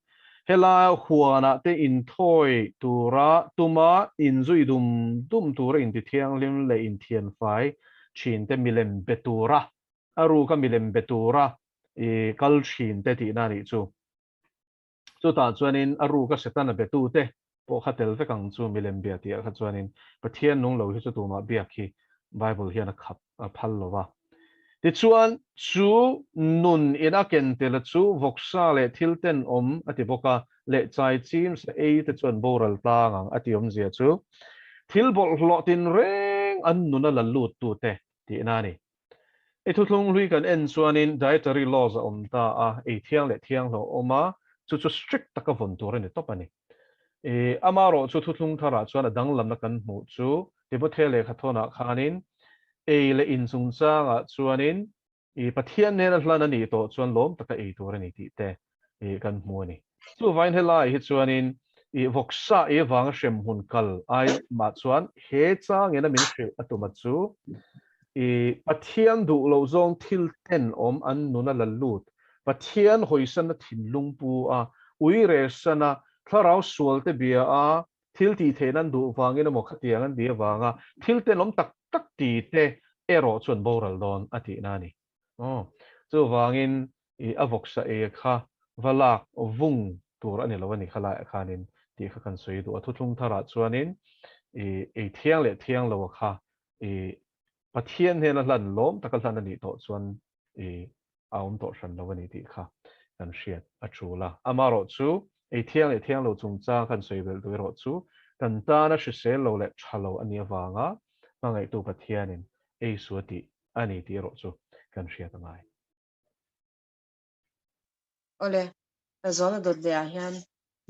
Helai huanah te inthawi tura tuma inzui dum dum tura intithianghlim leh inthianfai thin te milem be tura, a ruka milem be tura i kal thin te tihna a nih chu. Chutah chuanin a ruka Setana betute. pawh kha tel vek ang chu milem bia tih ah kha chuanin Pathian nung lo hi chu tumah biak hi Bible hian a khap a phal lo va. Tichuan, chu nun in a ken tel a chu vawksa leh thil tenawm a ti bawk a, leh chai chim sa ei te chuan boral tlang ang a ti awmzia chu thil bawlhhlawh tinreng an nun a la lut tute tihna a ni. I thuthlung hlui kan en chuanin dietary laws a awm ta a, ei thiang leh thiang lo awm a, chu chu strict taka vawn tur a ni tawp a ni. I amarawh chu thuthlung tharah chuan a danglamna kan hmuh chu Timothea lehkha thawnah khanin ei leh in chungchangah chuanin i Pathian nena hlan a nih tawh chuan lawm taka ei tur a ni tih te i kan hmu a ni. Chuvangin helai hi chuanin i vawksa ei avanga hremhmun kal ai mah chuan he changin a min hrilh a tuma chu i Pathian duh loh zawng thil tenawm an nun a la lut, Pathian hawisana thinlung pu a, ui resana thlarau sual te bia a, thil tih theihna an duh vangin emaw khatiang an ti avanga thil tenawm tak tak ti te erawh chuan boral dawn a tihna a ni. Aw, chuvangin i a vawksa ei kha va lak vung tur a ni lo a ni kha laiah khanin tih kha kan sawi duh a. Thuthlung tharah chuanin i ei thiang leh thiang lo a kha i Pathian hnena hlan lawm taka hlan a nih tawh chuan i a awm tawh hran lo a ni tih kha kan hriat a tul a. Amarawh chu ei thiang leh thiang lo chungchang kan sawi belh duh erawh chu kan tana hrisel lo leh tha lo a nih avanga hmangaihtu Pathianin ei su a tih a ni tih erawh chu kan hriat a ngai. Awle, ka zawhna dawt leh ah hian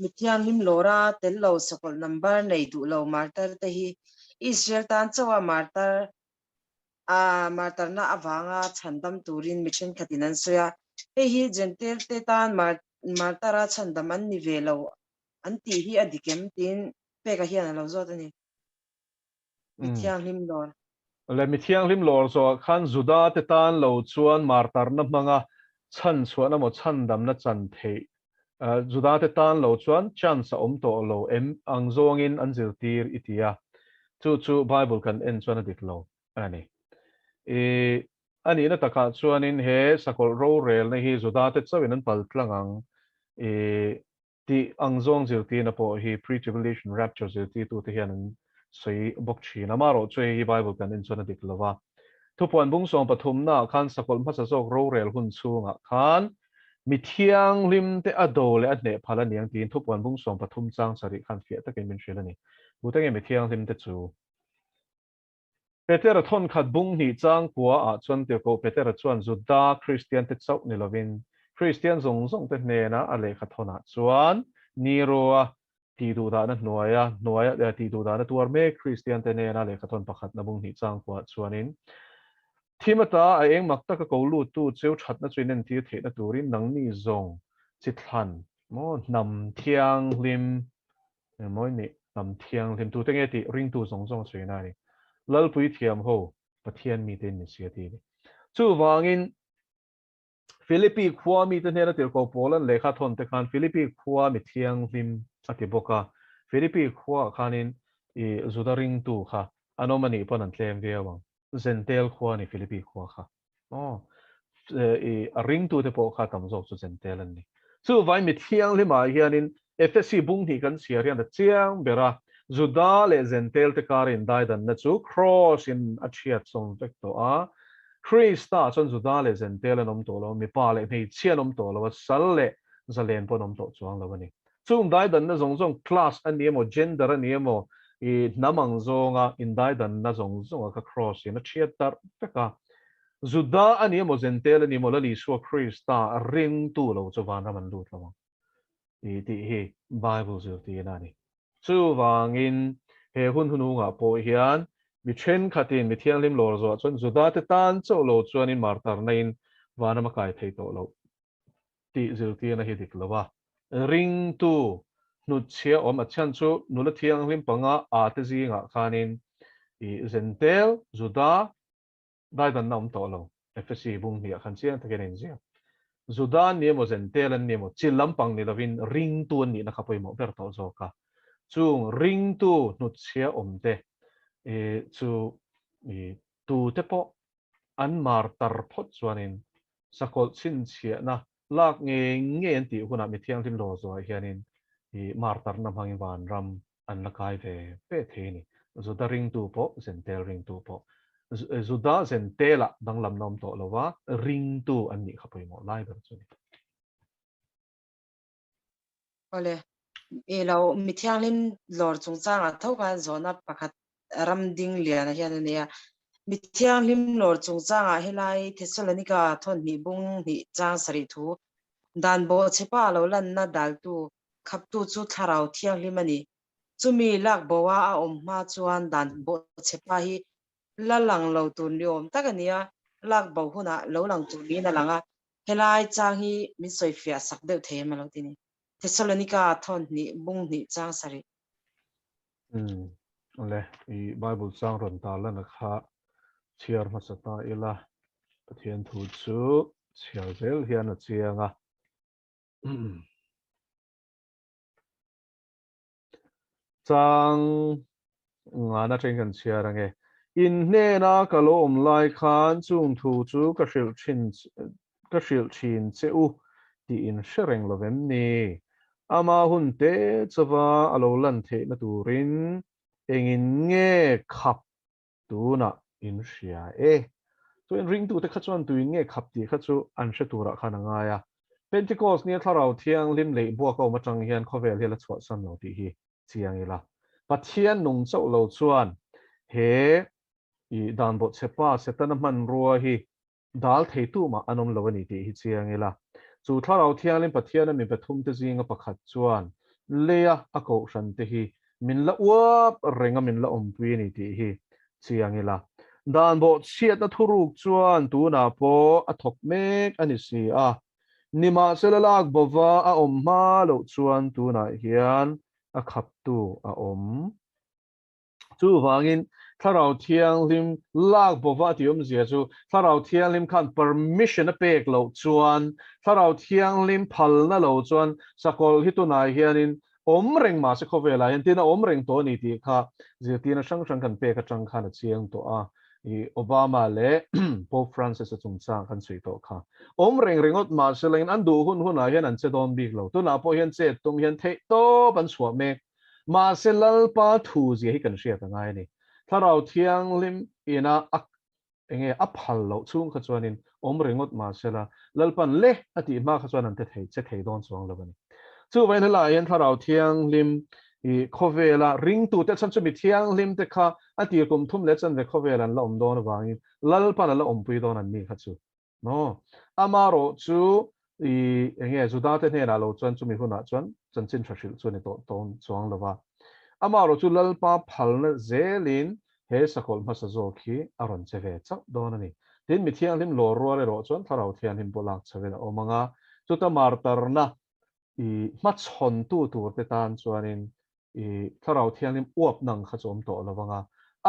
mithianghlim lawra tel lo sakawlh number nei duh lo martar te hi Israel tan chauh a martar a martarna avanga chhandam turin mi thenkhatin an sawi a, hei hi Jentail te tan martara chhandam an ni ve lo an tih hi a dik em tiin Peka hian a lo zawt a ni. Mithianghlim lawr. Le mithianghlim lawr zawhah khan Juda te tan lo chuan martarna hmanga chhanchhuahna maw chhandamna chan theih Juda te tan lo chuan chance a awm tawh lo em ang zawngin an zirtir i ti a, chu chu Bible kan en chuan a dik lo a ni. I a nihna takah chuanin he sakawlh rorelna hi Juda te chauhin an paltlang ang i Tih ang zawng zirtirna pawh hi pre-tribulation rapture zirtirtute hian an sawi bawk thin. Amaherawh chu hei hi Bible kan en chuan a dik lo va. Thupuan bung sawm pathumnaah khan sakawlh hmasa zawk rorel hun chhungah khan mi thianghlimte a do leh a hneh phal a niang tiin thupuan bung 13 chang sarih khan fiah takin min hrilh a ni. Tute nge mi thianghlimte chu? Petera thawnkhat bung hnih chang kua ah chuan tirhkoh Petera chuan Juda Kristiante chauh ni lovin Kristian zawng zawng te hnena a lehkha thawn ah chuan Nero-a tihduhdahna hnuaia hnuaia tihduhdahna tuar mek Kristiante hnena lehkha thawn pakhatna bung hnih chang kua ah chuanin Thim ata a eng mak taka ko luttu cheu thatna chu inentir theihna turin nangni zawng chi thlan maw hnam thianghlim Engmawi nih hnam thianghlim tute nge tih ringtu zawng zawng a sawi na a ni. Lalpui thiam ho Pathian mite in ni si a ti a ni. Chuvangin Philippi khua mite hnena tirhkoh Paula'n lehkha thawn te khan Philippi khua mi thianghlim a ti bawk a. Philippi khuaah khanin i Juda ringtu kha an awm a nih pawn an tlem viau ang. Zentel khua a ni Philippi khua kha. Aw, i a ringtute pawh kha tam zawk chu Zentel an ni. Chuvai mi thianghlimah hianin Efesi bung hnih kan chhiar hian a chiang ber a, Juda leh Zentel te kara indaidanna chu Kraws in a thiat sawm vek tawh a. Krista chuan Juda leh Zentel an awm tawh lo, mipa leh hmeichhia an awm tawh lo a, sal leh zalen pawh an awm tawh chuang lo a ni. Chung daidanna zawng zawng class a ni emaw, gender a ni emaw, i hnam ang zawnga indaidanna zawng zawnga kha Kraws in a thiat darh vek a. Juda a ni emaw, Zentel a ni emaw, Lal Isua Krista ringtu lo chu vanram an lut lo ang i tih hi Bible zirtirna a ni. Chuvangin he hun hunungah pawh hian mi thenkhatin mi thianghlim lawr zawh chuan Juda te tan chauh lo chuanin martarna in vanram a kai thei tawh loh. tih zirtirna hi dik lo a, ringtu hnutchhia awm a chhan chu nula thianghlim panga a te zingah khanin i Zentel, Juda, daidanna awm tawh lo, Efesi bung hniah khan chiang takin a inziak. Juda an ni emaw Zentel an ni emaw chi lampang ni lovin ringtu an nihna kha pawimawh ber tawh zawk a, chung ringtu hnutchhia awm te chu i tute pawh an mar tar phawt chuanin sakawlh chhinchhiahna lak ngei ngei an tih hunah mi thianghlim lawr zawhah hianin I martarna hmangin vanram an la kai ve ve thei a ni. Juda ringtu pawh, Zentel ringtu pawh. Juda Zentelah danglamna awm tawh lo va, ringtu an nih kha pawimawh lai ber chu a ni. Awle, i lo mithianghlim lawr chungchangah tho khan zawhna pakhat ram ding liana hian a nei a. Mithianghlim lawr chungchangah helai Thessalonika thawn hnih bung hnih chang sarih thu dan bawhchhepa lo lanna daltu khaptu chu thlarau thianghlim a ni. Chumi lak boa a awm hma chuan dan bawhchhepa hi la lang lo tur ni awm tak a ni a, lak bo hunah lo lang tur niin a lang a. Helai chang hi min sawifiah sak deuh thei em a lo ti ni. Thessalonika thawn hnih bung hnih chang sarih. Umm awle i Bible chang rawn ta lan a kha chhiar hmasa ta ila Pathian thu chu chhiar zel hian a chiang a. Chang ngana teng kan chhiar ange. In hnena ka lo awm lai khan chung thu chu ka hrilh thin ka hrilh thin che u tih in hre reng lo vem ni? Ama hun te chauva a lo lan theihna turin engin nge khap tunah in hria e. Chuan ringtute kha chuan tuin nge khap tih kha chu an hre turah khan a ngai a. Pentecost nia Thlarau Thianghlim leh buak a awm atang hian khawvel hi a la chhuahsan lo tih hi chiang ila. Pathian nung chauh lo chuan he i dan bawhchhepa Setana hmanrua hi dal thei tumah an awm lo a ni tih hi chiang ila. Chu Thlarau Thianghlim Pathiana mi pathumte zinga pakhat chuan leia a kohhrante hi min la uap reng a min la awmpui a ni tih hi chiang ila. Dan bawhchhiatna thuruk chuan tunah pawh a thawk mek a ni si a. Nimahsela lak bova a awm hma loh chuan tunah hian a khaptu a awm. Chuvangin Thlarau Thianghlim lak bova a tih awmzia chu Thlarau Thianghlim khan permission a pek loh chuan, Thlarau Thianghlim phalna lo chuan sakawlh hi tunah hianin awm reng mahse khawvelah hian tin a awm reng tawh a ni tih kha zirtirna hrang hrang kan pek atang khan a chiang tawh a. I Obama leh Pope Francis a chungchang kan sawi tawh kha. Awm reng ringawt mahse lengin an duh hun hunah hian an che dawn bik lo. Tunah pawh hian chet tum hian theihtawp an chhuah mek. Mahse Lalpa thu zia hi kan hriat a ngai a ni. Thlarau Thianghlim ina a enge a phal loh chhung kha chuanin awm ringawt mahsela Lalpan le a tih hma kha chuan an te thei che thei dawn chuang lo a ni. Chuvangin helaiah hian Thlarau Thianghlim i khawvela ringtute chhan chu mi thianghlim te kha a tir kum thum leh chanve khawvel an la awm dawn avangin Lalpan a la awmpui dawn an ni kha chu. No. Amarawh chu i enge Juda te hnenah lo chuan chumi hunah chuan chanchin tha hrilh chu a ni tawh tawn chuang lo va. Amarawh chu Lalpa phalna zelin he sakawlh hmasa zawk hi a rawn che ve chauh dawn a ni. Tin, mi thianghlim lawr rual erawh chuan Thlarau Thianghlim pawh lak chho in a awm ang a, chuta martarna i hmachhawntu tur te tan chuanin i Thlarau Thianghlim uap nang kha chu awm tawh lo vang a,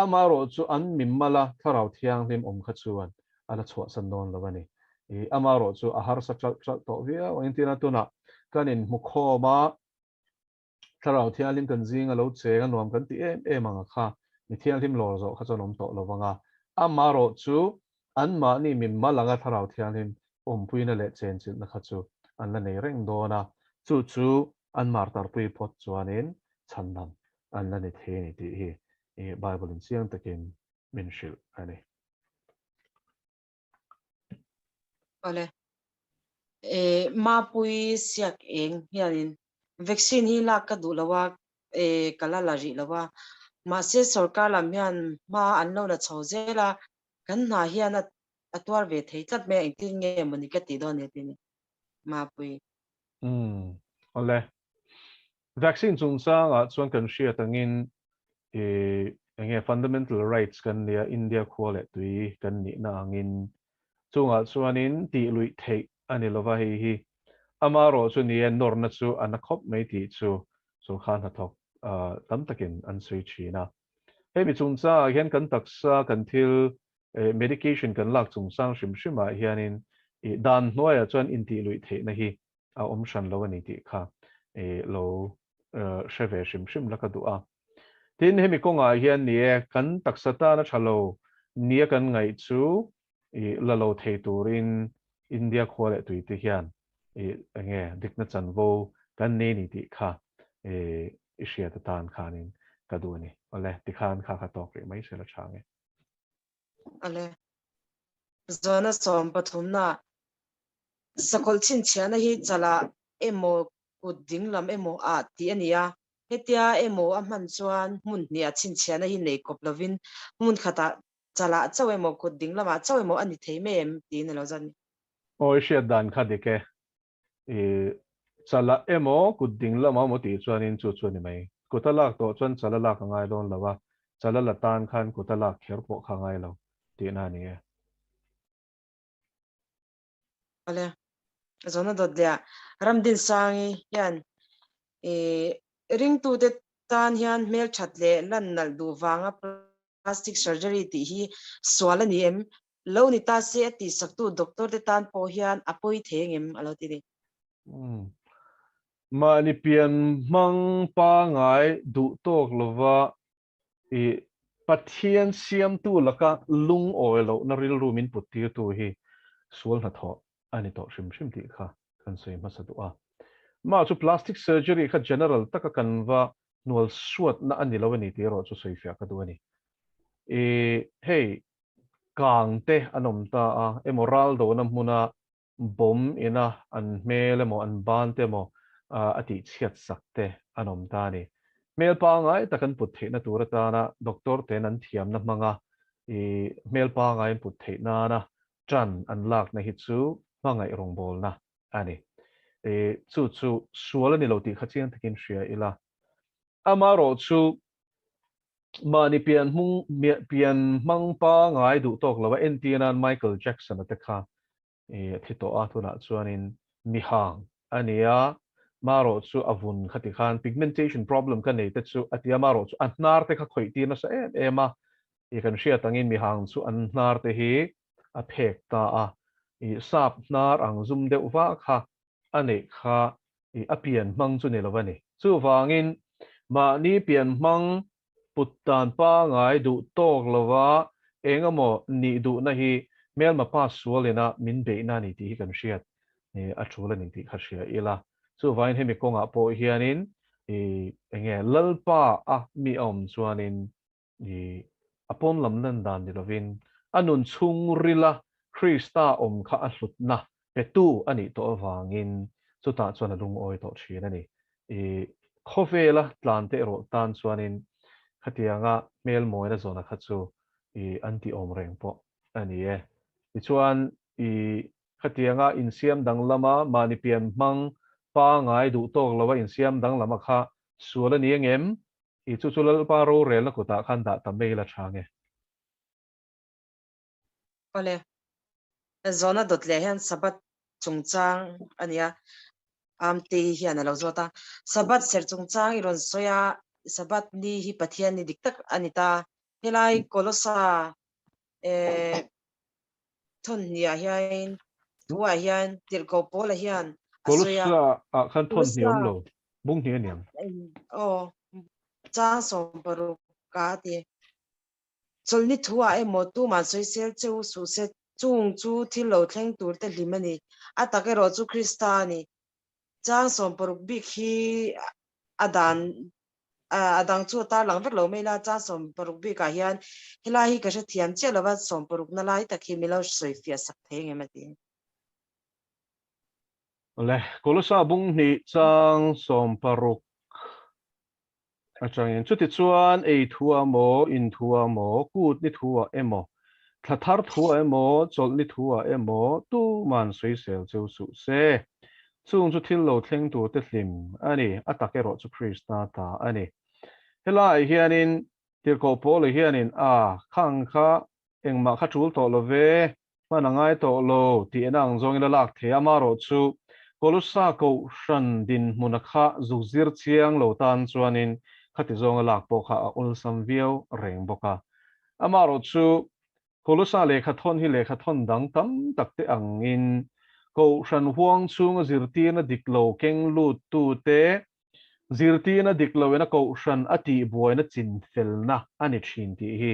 amaherawh chu an mimala Thlarau Thianghlim awm kha chuan a la chhuahsan dawn lo a ni. I amaherawh chu a harsa ṭalh ṭalh tawh viau ang. Engtin a tunah kan inhmukhawm a, Thlarau Thianghlim kan zing a lo cheng a nuam kan ti em em ang a kha, mi thianghlim lawr zawh kha chuan awm tawh lo vang a, amaherawh chu anmahni mimmal anga Thlarau Thianghlim awmpuina leh chenchilhna kha chu an la nei reng dawn a, chu chu an martarpui phawt chuanin chhandam an la ni thei a ni tih hi i Bible in chiang takin min hrilh a ni. Awle. E, Mapui siak eng hianin vaccine hi lak ka duh lo a, e, ka la la rih lo a. Mahse sorkar lam hian hma an lo la chho zel a, kan hna hian a a tuar ve thei tlat mai a, engtin nge mawni ka tih dawn ni a ti ni. Mapui. Umm awle. Vaccine chungchangah chuan kan hriat angin i enge fundamental rights kan nia India khua leh tui kan nihna angin chungah chuanin tih luih theih a ni lova hei hi amarawh chu ni e nawrna chu a na khawp mai tih chu sawrkar hnathawk tam takin an sawi thin a. Hemi chungchangah hian kan taksa kan thil medication kan lak chungchang hrim hrimah hianin dan hnuaiah chuan intih luih theihna hi a awm hran lo a ni tih kha lo hre ve hrim hrim la ka duh a. Tin, hemi kawngah hian ni e, kan taksa tana tha lo nia kan ngaih chu la lo thei turin India khua leh tuite hian enge dikna chanvo kan nei ni tih kha. I hriat atan khanin ka duh a ni. Awle, tikhan kha kha tawk rih mai se la tha nge. Awle, Zawhna 13na sakawlh chhinchhiahna hi chalah emaw kut dinglam emaw ah tih a ni a, hetia emaw a hman chuan hmun hniha chhinchhiahna hi nei kawp lovin hmun khatah chalah chauh emaw kut dinglamah chauh emaw a ni thei mai em tiin a lo zawt a ni. Aw i hriat dan kha dik e. I chalah emaw kut dinglamah emaw tih chuanin chu chu a ni mai. Kut a lak tawh chuan chal a lak a ngai dawn lo a, chal a la tan khan kut a lak kher pawh kha a ngai lo tihna a ni e. Awle, Zawhna dawt leh Ramdinsangi hian i ringtute tan hian hmelthat leh lan nalh duh vanga plastic surgery tih hi sual a ni em? Lo ni ta se a tihsaktu doctor te tan pawh hian a pawi thei ang em? A lo ti ni. Mahni pian hmang pangai duh tawk lova I Pathian siamtu laka lungawi lohna rilru min put tirtu hi sual hnathawh a ni tawh hrim hrim tih kha kan sawi hmasa duh a. Mah chu plastic surgery kha general taka kan va hnual suatna a ni lo a ni tih erawh chu sawifiah ka duh a ni. I hei kang te an awm ta a, emaw ral dona hmuna bomb ina an hmel emaw an ban te emaw a tih chhiat sak te an awm ta a ni. Hmel pangai tak an put theihna tur atana doctor ten an thiamna hmanga i hmel pangai an put theih nana tan an lakna hi chu hmangaih rawngbawlna a ni. I chu chu sual a ni lo tih kha chiang takin hria ila. Amaherawhchu Mahni pian hmung pian hmang pangai duh tawk lo a, entir nan Michael Jackson a te kha a thi tawh a, tunah chuanin mihang a ni a, marawh chu a vun kha ti khan pigmentation problem ka nei te chu a ti a, marawh chu a hnar te kha khawih tir nasa em em a, i kan hriat angin mihang chu an hnar te hi a phek ta a, i sap hnar ang zum deuh va kha a neih kha i a pian hmang chu ni lo a ni. Chuvangin, mahni pian hmang put dan pangai duh tawk lova eng emaw nih duhna hi hmelma pa sualina min beihna a ni tih hi kan hriat a tul a ni tih kha hria ila. Chuvangin hemi kawngah pawh hianin i enge Lalpa a mi a awm chuanin i a pawn lam lan dan ni lovin a nun chhungrila Krista awm kha a hlutna petu a nih tawh avangin chutah chuan a lungawi tawh thin a ni. I khawvela tlan te erawh tan chuanin khatianga hmel mawina zawna kha chu i an tih awm reng pawh a ni e. Tichuan i khatianga insiam danglama mahni pian hmang pangai duh tawk lova insiam danglama kha sual a ni angem? I chu chu Lalpa rorelna kutah khan dah ta mai la tha nge? Awle, zawhna dawt leh hian Sabbath chungchang a nia, Amte hian a lo zawt a. Sabbath serh chungchang i rawn sawi a, Sabbath ni hi Pathian ni dik tak a ni ta. Helai Kolosa eh thawn hniah hian thuah hian tirhkoh Paula hian a sawi a. Kolosa ah khan thawn hnih awm lo, bung hnih a niang. Aw, chang 16 ka a ti. Chawlhni thuah emaw tumah sawisel che u suh se, chung chu thil lo thleng tur te hlim a ni. A tak erawh chu Krista a ni. Chang 16 bik hi a dan a dang chu a tarlang vek lo mai la, chang 16 bikah hian helai hi ka hrethiam chiah lova 16 na lai tak hi min lo sawifiah sak thei ang em a ti. Le, Kolosa bung hnih chang 16 Atangin chutichuan ei thua maw, in thua maw, kut ni thua emaw, thla thar thua emaw, chawlh ni thua emaw tuman sawisel cheu suh se. Chung chu thil lo thleng tur te hlim a ni, a tak erawh chu Krista ta a ni. Helaiah hianin Tirhkoh Paula hianin a khang kha engmah kha tul tawh lo ve, hman a ngai tawh lo tih en ang zawngin a lak thei a, amaherawh chu Kolossa kohhran dinhmuna kha zuk zir chiang lo tan chuanin khati zawnga lak pawh kha a awlsam viau reng bawk a. Amaherawh chu Kolossa lehkhathawn hi lehkhathawn dang tam tak te angin kohhran huang chhunga zirtirna dik lo keng luttute Zirtirna dik loin a kohhran a tihbuaina chinfelna a ni thin tih hi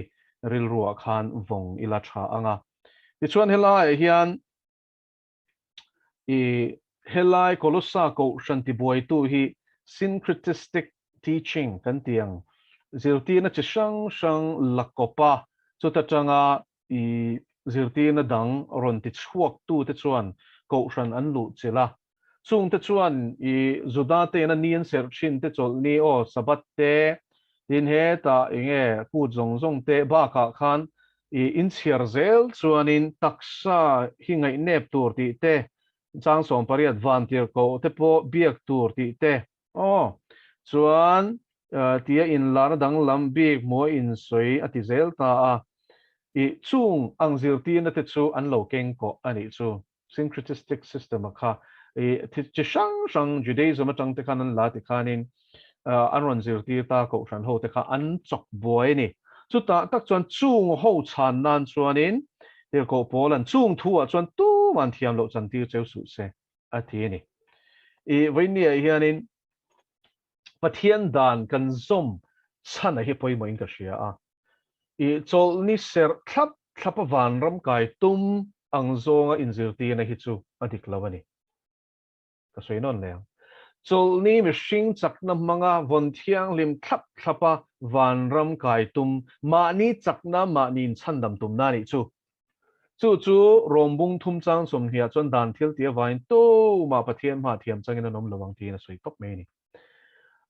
rilruah khan vawng ila tha ang a. Tichuan helaiah hian i helai Kolossa kohhran tibuaitu hi syncretistic teaching kan tih ang zirtirna chi hrang hrang la kawp a, chuta tanga i zirtirna dang rawn ti chhuak tute chuan kohhran an luh chilh a. Chungte chuan i Juda te'n a ni an serh thin te chawlhni aw Sabbath te, tin hetah enge kut zawng zawng te bakah khan i inchhiar zel chuanin taksa hi ngaihnep tur tih te, chang 18 vantirhkoh te pawh biak tur tih te aw chuan tia inlarna danglam bik hmuh a insawi a ti zel ta a. I chung ang zirtirna te chu an lo keng kawh a nih chu. Syncretistic system a kha i chi hrang hrang Judaism atang te khan an la ti khanin an rawn zirtir ta kohhran ho te kha an chawk buai a ni. Chutah tak chuan chung ho chhan nan chuanin Tirhkoh Paula'n chung thu ah chuan tuman thiam loh chantir cheu suh se a ti a ni. I vawinia hianin Pathian dan kan zawm chhan a hi pawimawhin ka hria a. I chawlhni serh thlap thlap a vanram kai tum ang zawnga inzirtirna hi chu a dik lo a ni. Ka sawi nawn leh ang. Chawlhni mihring chakna hmanga vawn thianghlim thlap thlap a vanram kai tum mahni chakna mahni inchhandam tumna a nih chu. Chu chu Rawmbung thum chang 20 ah chuan dan thil tih avangin tumah Pathian hma thiam changin an awm lo ang tiin a sawi tawp mai a ni.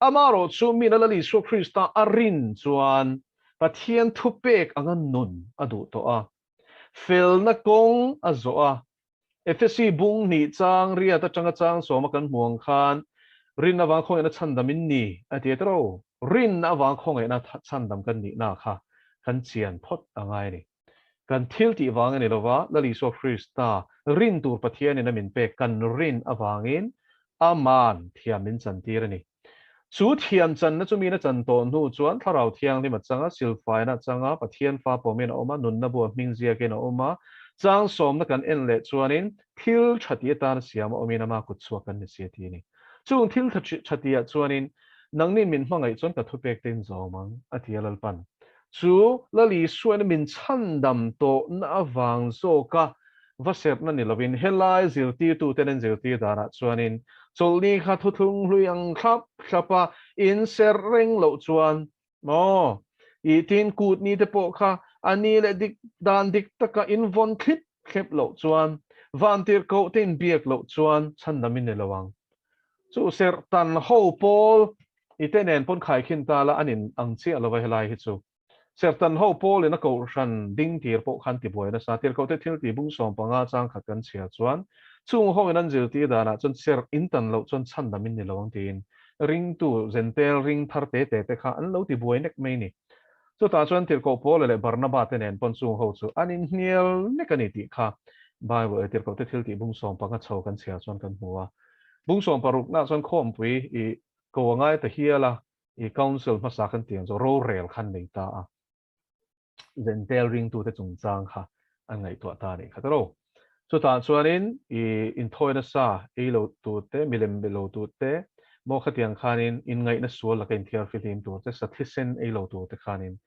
Amaherawh chu min a Lal Isua Krista a rin chuan Pathian thupek anga nun a duh tawh a, felna kawng a zawh a. Efesi bung hnih chang riat atanga chang sawma kan hmuh ang khan rin avang khawngaihna chhandam in ni a ti a tiro. Rinna avang khawngaihna chhandam kan nihna kha kan chian phawt a ngai a ni. Kan thil tih vang a ni lova, Lal Isua Krista rin tur Pathianin a min pek kan rin avangin Aman thiam min chantir a ni. Chu thiam channa chu min a chan tawh hnu chuan Thlarau Thianghlim a chang a, silfaina a chang a, Pathian fa pawmin a awm a, nunna bu a hming ziakin a awm a, chang sawmna kan en leh chuanin thil tha tih atana siam a awmin ama kut chhuak kan ni si a ti a ni. Chung thil tha tihah chuanin nangnin min hmangaih chuan ka thupek te in zawm ang a ti a Lalpan. Chu Lal Isuain min chhandam tawhna avang zawka va serhna ni lovin helai zirtirtuten an zirtir danah chuanin chawlhni kha thuthlung hlui ang thlap thlapa in serh reng loh chuan maw i tin kutni te pawh kha a ni leh dik dan dik taka in vawn thlip thlep loh chuan vantirhkoh te in biak loh chuan chhandam in ni lo ang. Chu serh tan ho pawl I te nen pawn khaikhin ta la an in ang chiah lo va helai hi chu. Serhtan ho pawl in a kohhran ding tir pawh khan tibuai nasa. Tirhkoh te thil ti bung 15 chang khat kan chhiar chuan chung ho in an zirtir danah chuan serh in tan loh chuan chhandam in ni lo ang tiin ringtu zentel ring thar te te te kha an lo tibuai nek mai ni. Chutah chuan Tirhkoh Paula leh Barnaba te nen pawn chung ho chu an inhnial nek a ni tih kha Bible Tirhkoh te thil tih bung 15 chho kan chhiar chuan kan hmu a. Bung 60 nah chuan khawmpui i ko a ngai ta hial a, i council hmasa kan tih ang chu rorel khan nei ta a, Zentel ringtute chungchang kha an ngaihtuah ta a nih kha tawh. Chutah chuanin i inthawi nasa ei lo tute, milem be lo tute, maw khatiang khanin inngaihna sual laka inthiar fihlim tur te, sathisen ei lo turte khanin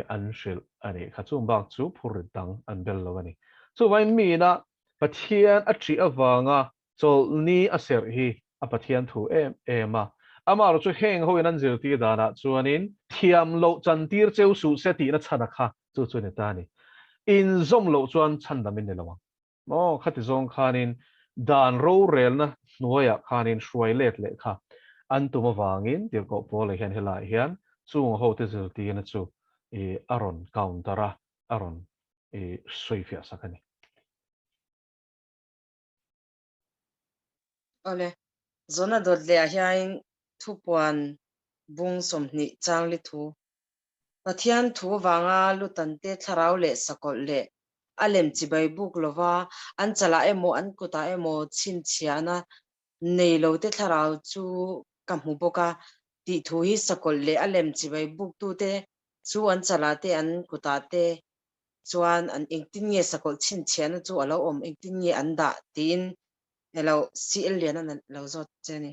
an hrilh a nih kha. Chung bak chu phurrit dang an bel lo a ni. Chuvangin miina Pathian a ṭih avanga Chawlhni a serh hi a Pathian thu em em a. Amaherawh chu heng hoin an zirtir danah chuanin thiam loh chantir cheu suh se tihna chhan a kha chu chu ni ta a ni. Inzawm loh chuan chhandam in ni lo ang. Maw khati zawng khanin dan rorelna hnuaiah khanin hruai let leh kha an tum avangin Tirhkoh Paula hian helaiah hian chung hote zirtirna chu a rawn counter a, a rawn sawifiah sak a ni. Awle, Zawna dawt leh ah hian thupuan bung 20 chang li thu. Pathian thu vanga lutante thlarau leh sakawlh leh a lem chibai buk lova an chalah emaw an kutah emaw chhinchhiahna nei lote thlarau chu ka hmu bawk a tih thu hi sakawlh leh a lem chibai buktute chu an chalah te an kutah te chuan an engtin nge sakawlh chhinchhiahna chu a lo awm, engtin nge an dah tiin elo CL Liana lo zawt che a ni.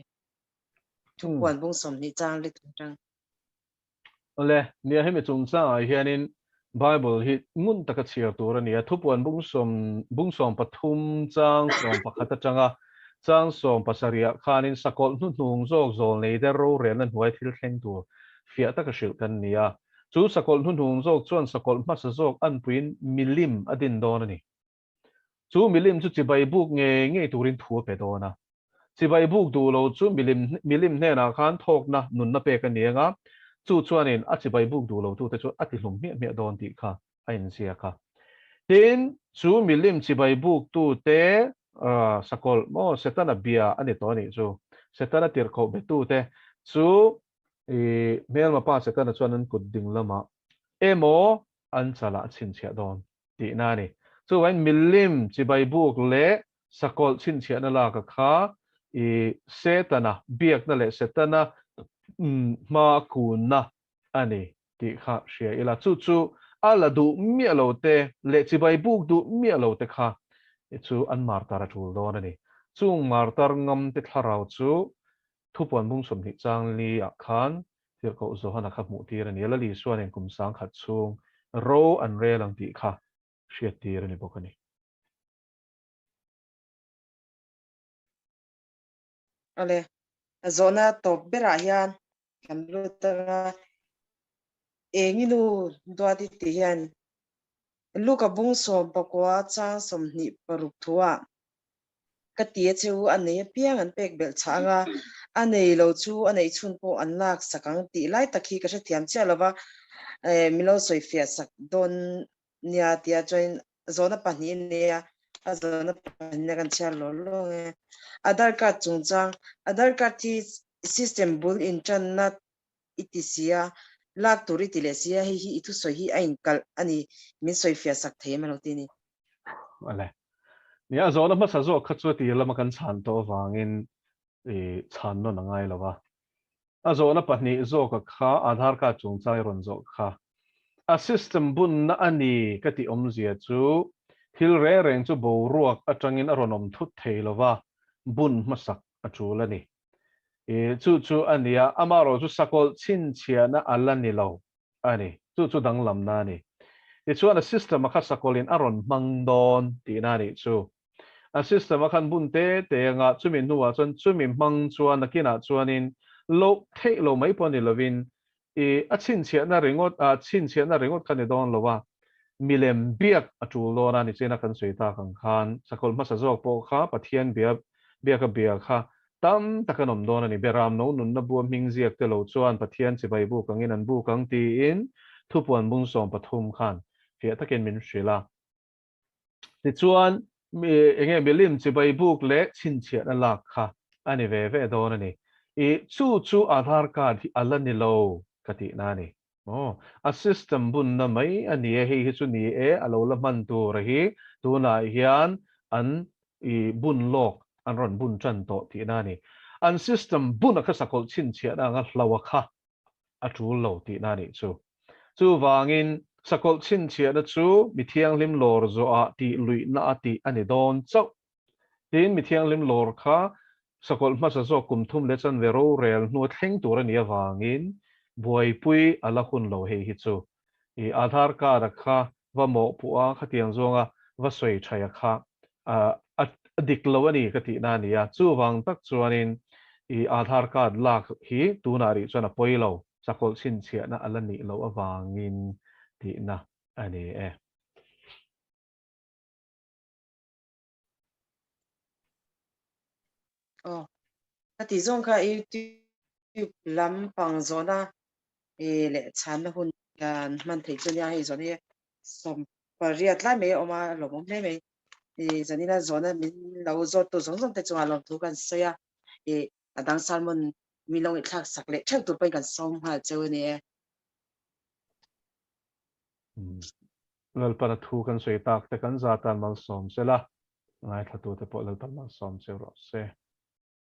Thupuan bung 20 chang lit atang. Awle, nia hemi chungchangah hianin Bible hi ngun taka chhiar tur a ni a, thupuan bung sawm bung 13 chang 11 atanga Chang 17 ah khanin sakawlh hnuhnung zawk zawl nei der rorelna hnuai thil thleng tur fiah taka hrilh kan ni a. Chu sakawlh hnuhnung zawk chuan sakawlh hmasa zawk anpuiin milim a din dawn a ni. Chu milim chu chibai buk ngei ngei turin thu a pe dawn a. Chibai buk duh lo chu milim milim hnenah khan thawkna nunna pek a ni ang a, chu chuanin a chibai buk duh lo tute chu a tihlum hmiah hmiah dawn tih kha a inziak a. Tin, chu milim chibai buktute sakawlh maw Setana bia a ni tawh a nih chu. Setana tirhkoh betute chu i hmelma pa Setana chuan an kut ding lamah emaw an chalah a chhinchhiah dawn tihna a ni. Chuvangin milim chibai buk leh sakawlh chhinchhiahna lak a kha i Setana biakna leh Setana hma kunna a ni tih kha hria ila, chu chu a la duh miah lo te leh chibai buk duh miah lo te kha chu an martar a tul dawn a ni. Chung martar ngam te thlarau chu thupuan bung 20 chang li ah khan Tirhkoh Johana kha hmuh tir a ni a, Lali suanin kum 10,000 chhung ro an rel ang tih kha hriat tir a ni bawk a ni. Awle, zawhna tawp berah hian kan lut anga eng i nu duat i tih hian Luka bung 19 chang 26 thuah ka ti a che u, a nei apiang an pek belh chhah anga a nei lo chu a neih chhun pawh an lak sak ang tih lai tak hi ka hrethiam chiah lova, min lo sawi fiah sak dawn nia tia chuanin zawhna pahnih a nei a, a zawhna pahnihna kan chhiar lawr lawng e. Aadhaar card chungchang, Aadhaar card hi system bul intanna i ti si a, lak tur i ti leh si a, hei hi i thusawi hi a inkalh a ni, min sawifiah sak thei em a lo ti a ni. Awle. Nia, zawhna hmasa zawk kha chu a tir lama kan chhan tawh avangin i chhan nawn a ngai lo a. A zawhna pahnih zawka kha Aadhaar card chungchang i rawn zawh kha a system bunna a ni ka tih awmzia chu thil reng reng chu boruak atangin a rawn awm thut thei lova bun hmasak a tul a ni. I chu chu a nia, amaherawh chu sakawlh chhinchhiahna a la ni lo a ni. Chu chu danglamna a ni. Tichuan a system a kha sakawlhin a rawn hmang dawn tihna a nih chu. A system a khan bun te te anga chumi hnuah chuan chumi hmang chuan nakinah chuanin loh theih lo mai pawh ni lovin I a chhinchhiahna ringawt a chhinchhiahna ringawt kha ni dawn lo a, milem biak a tul dawn a, nichina kan sawi tak ang khan sakawlh hmasa zawk pawh kha Pathian bia biaka bia kha tam tak an awm dawn a ni. Beram no nunna bua hming ziak te lo chuan Pathian chibai buk angin an buk ang tiin thupuan bung 13 khan fiah takin min hrilh a. Tichuan, enge milim chibai buk leh chhinchhiahna lak kha a ni ve ve dawn a ni. I chu chu Aadhaar card hi a la ni lo ka tihna a ni. Aw, a system bunna mai a ni e, hei hi chu ni e, a lo la hman tur hi tunah hian an i bun lawk, an rawn bun tan tawh tihna a ni. An system buna kha sakawlh chhinchhiahna anga hloh a kha a tul lo tihna a nih chu. Chuvangin, sakawlh chhinchhiahna chu mi thianghlim lawr zawhah tih luihna a tih a ni dawn chauh. Tin, mi thianghlim lawr kha sakawlh hmasa zawk kum thum leh chanve rorel hnua thleng tur a nih avangin buaipui a la hun lo hei hi chu. I Aadhaar card a kha va mawhpuh a, khatiang zawnga va sawi thaih a kha a dik lo a ni ka tihna a ni a. Chuvang tak chuanin i Aadhaar card lak hi tunah rih chuan a pawi lo, sakawlh chhinchhiahna a la nih loh avangin tihna a ni e. Aw, ka tih zawng kha YouTube lampang zawhna leh chhanna hun kan hman theih chu nia hei zawhna hi 80 tlai mai a awm a lawmawm hle mai zanina zawhna min lo zawt tu zawng zawng te chungah lawmthu kan sawi a a dang sermon min lo ngaihthlak sak leh theuh tur pawhin kan sawm nghal cheu a ni e. Lalpana thu kan sawi tak te kan za tan malsawm sela ngaithla tu te pawh Lalpan malsawm cheu rawh se.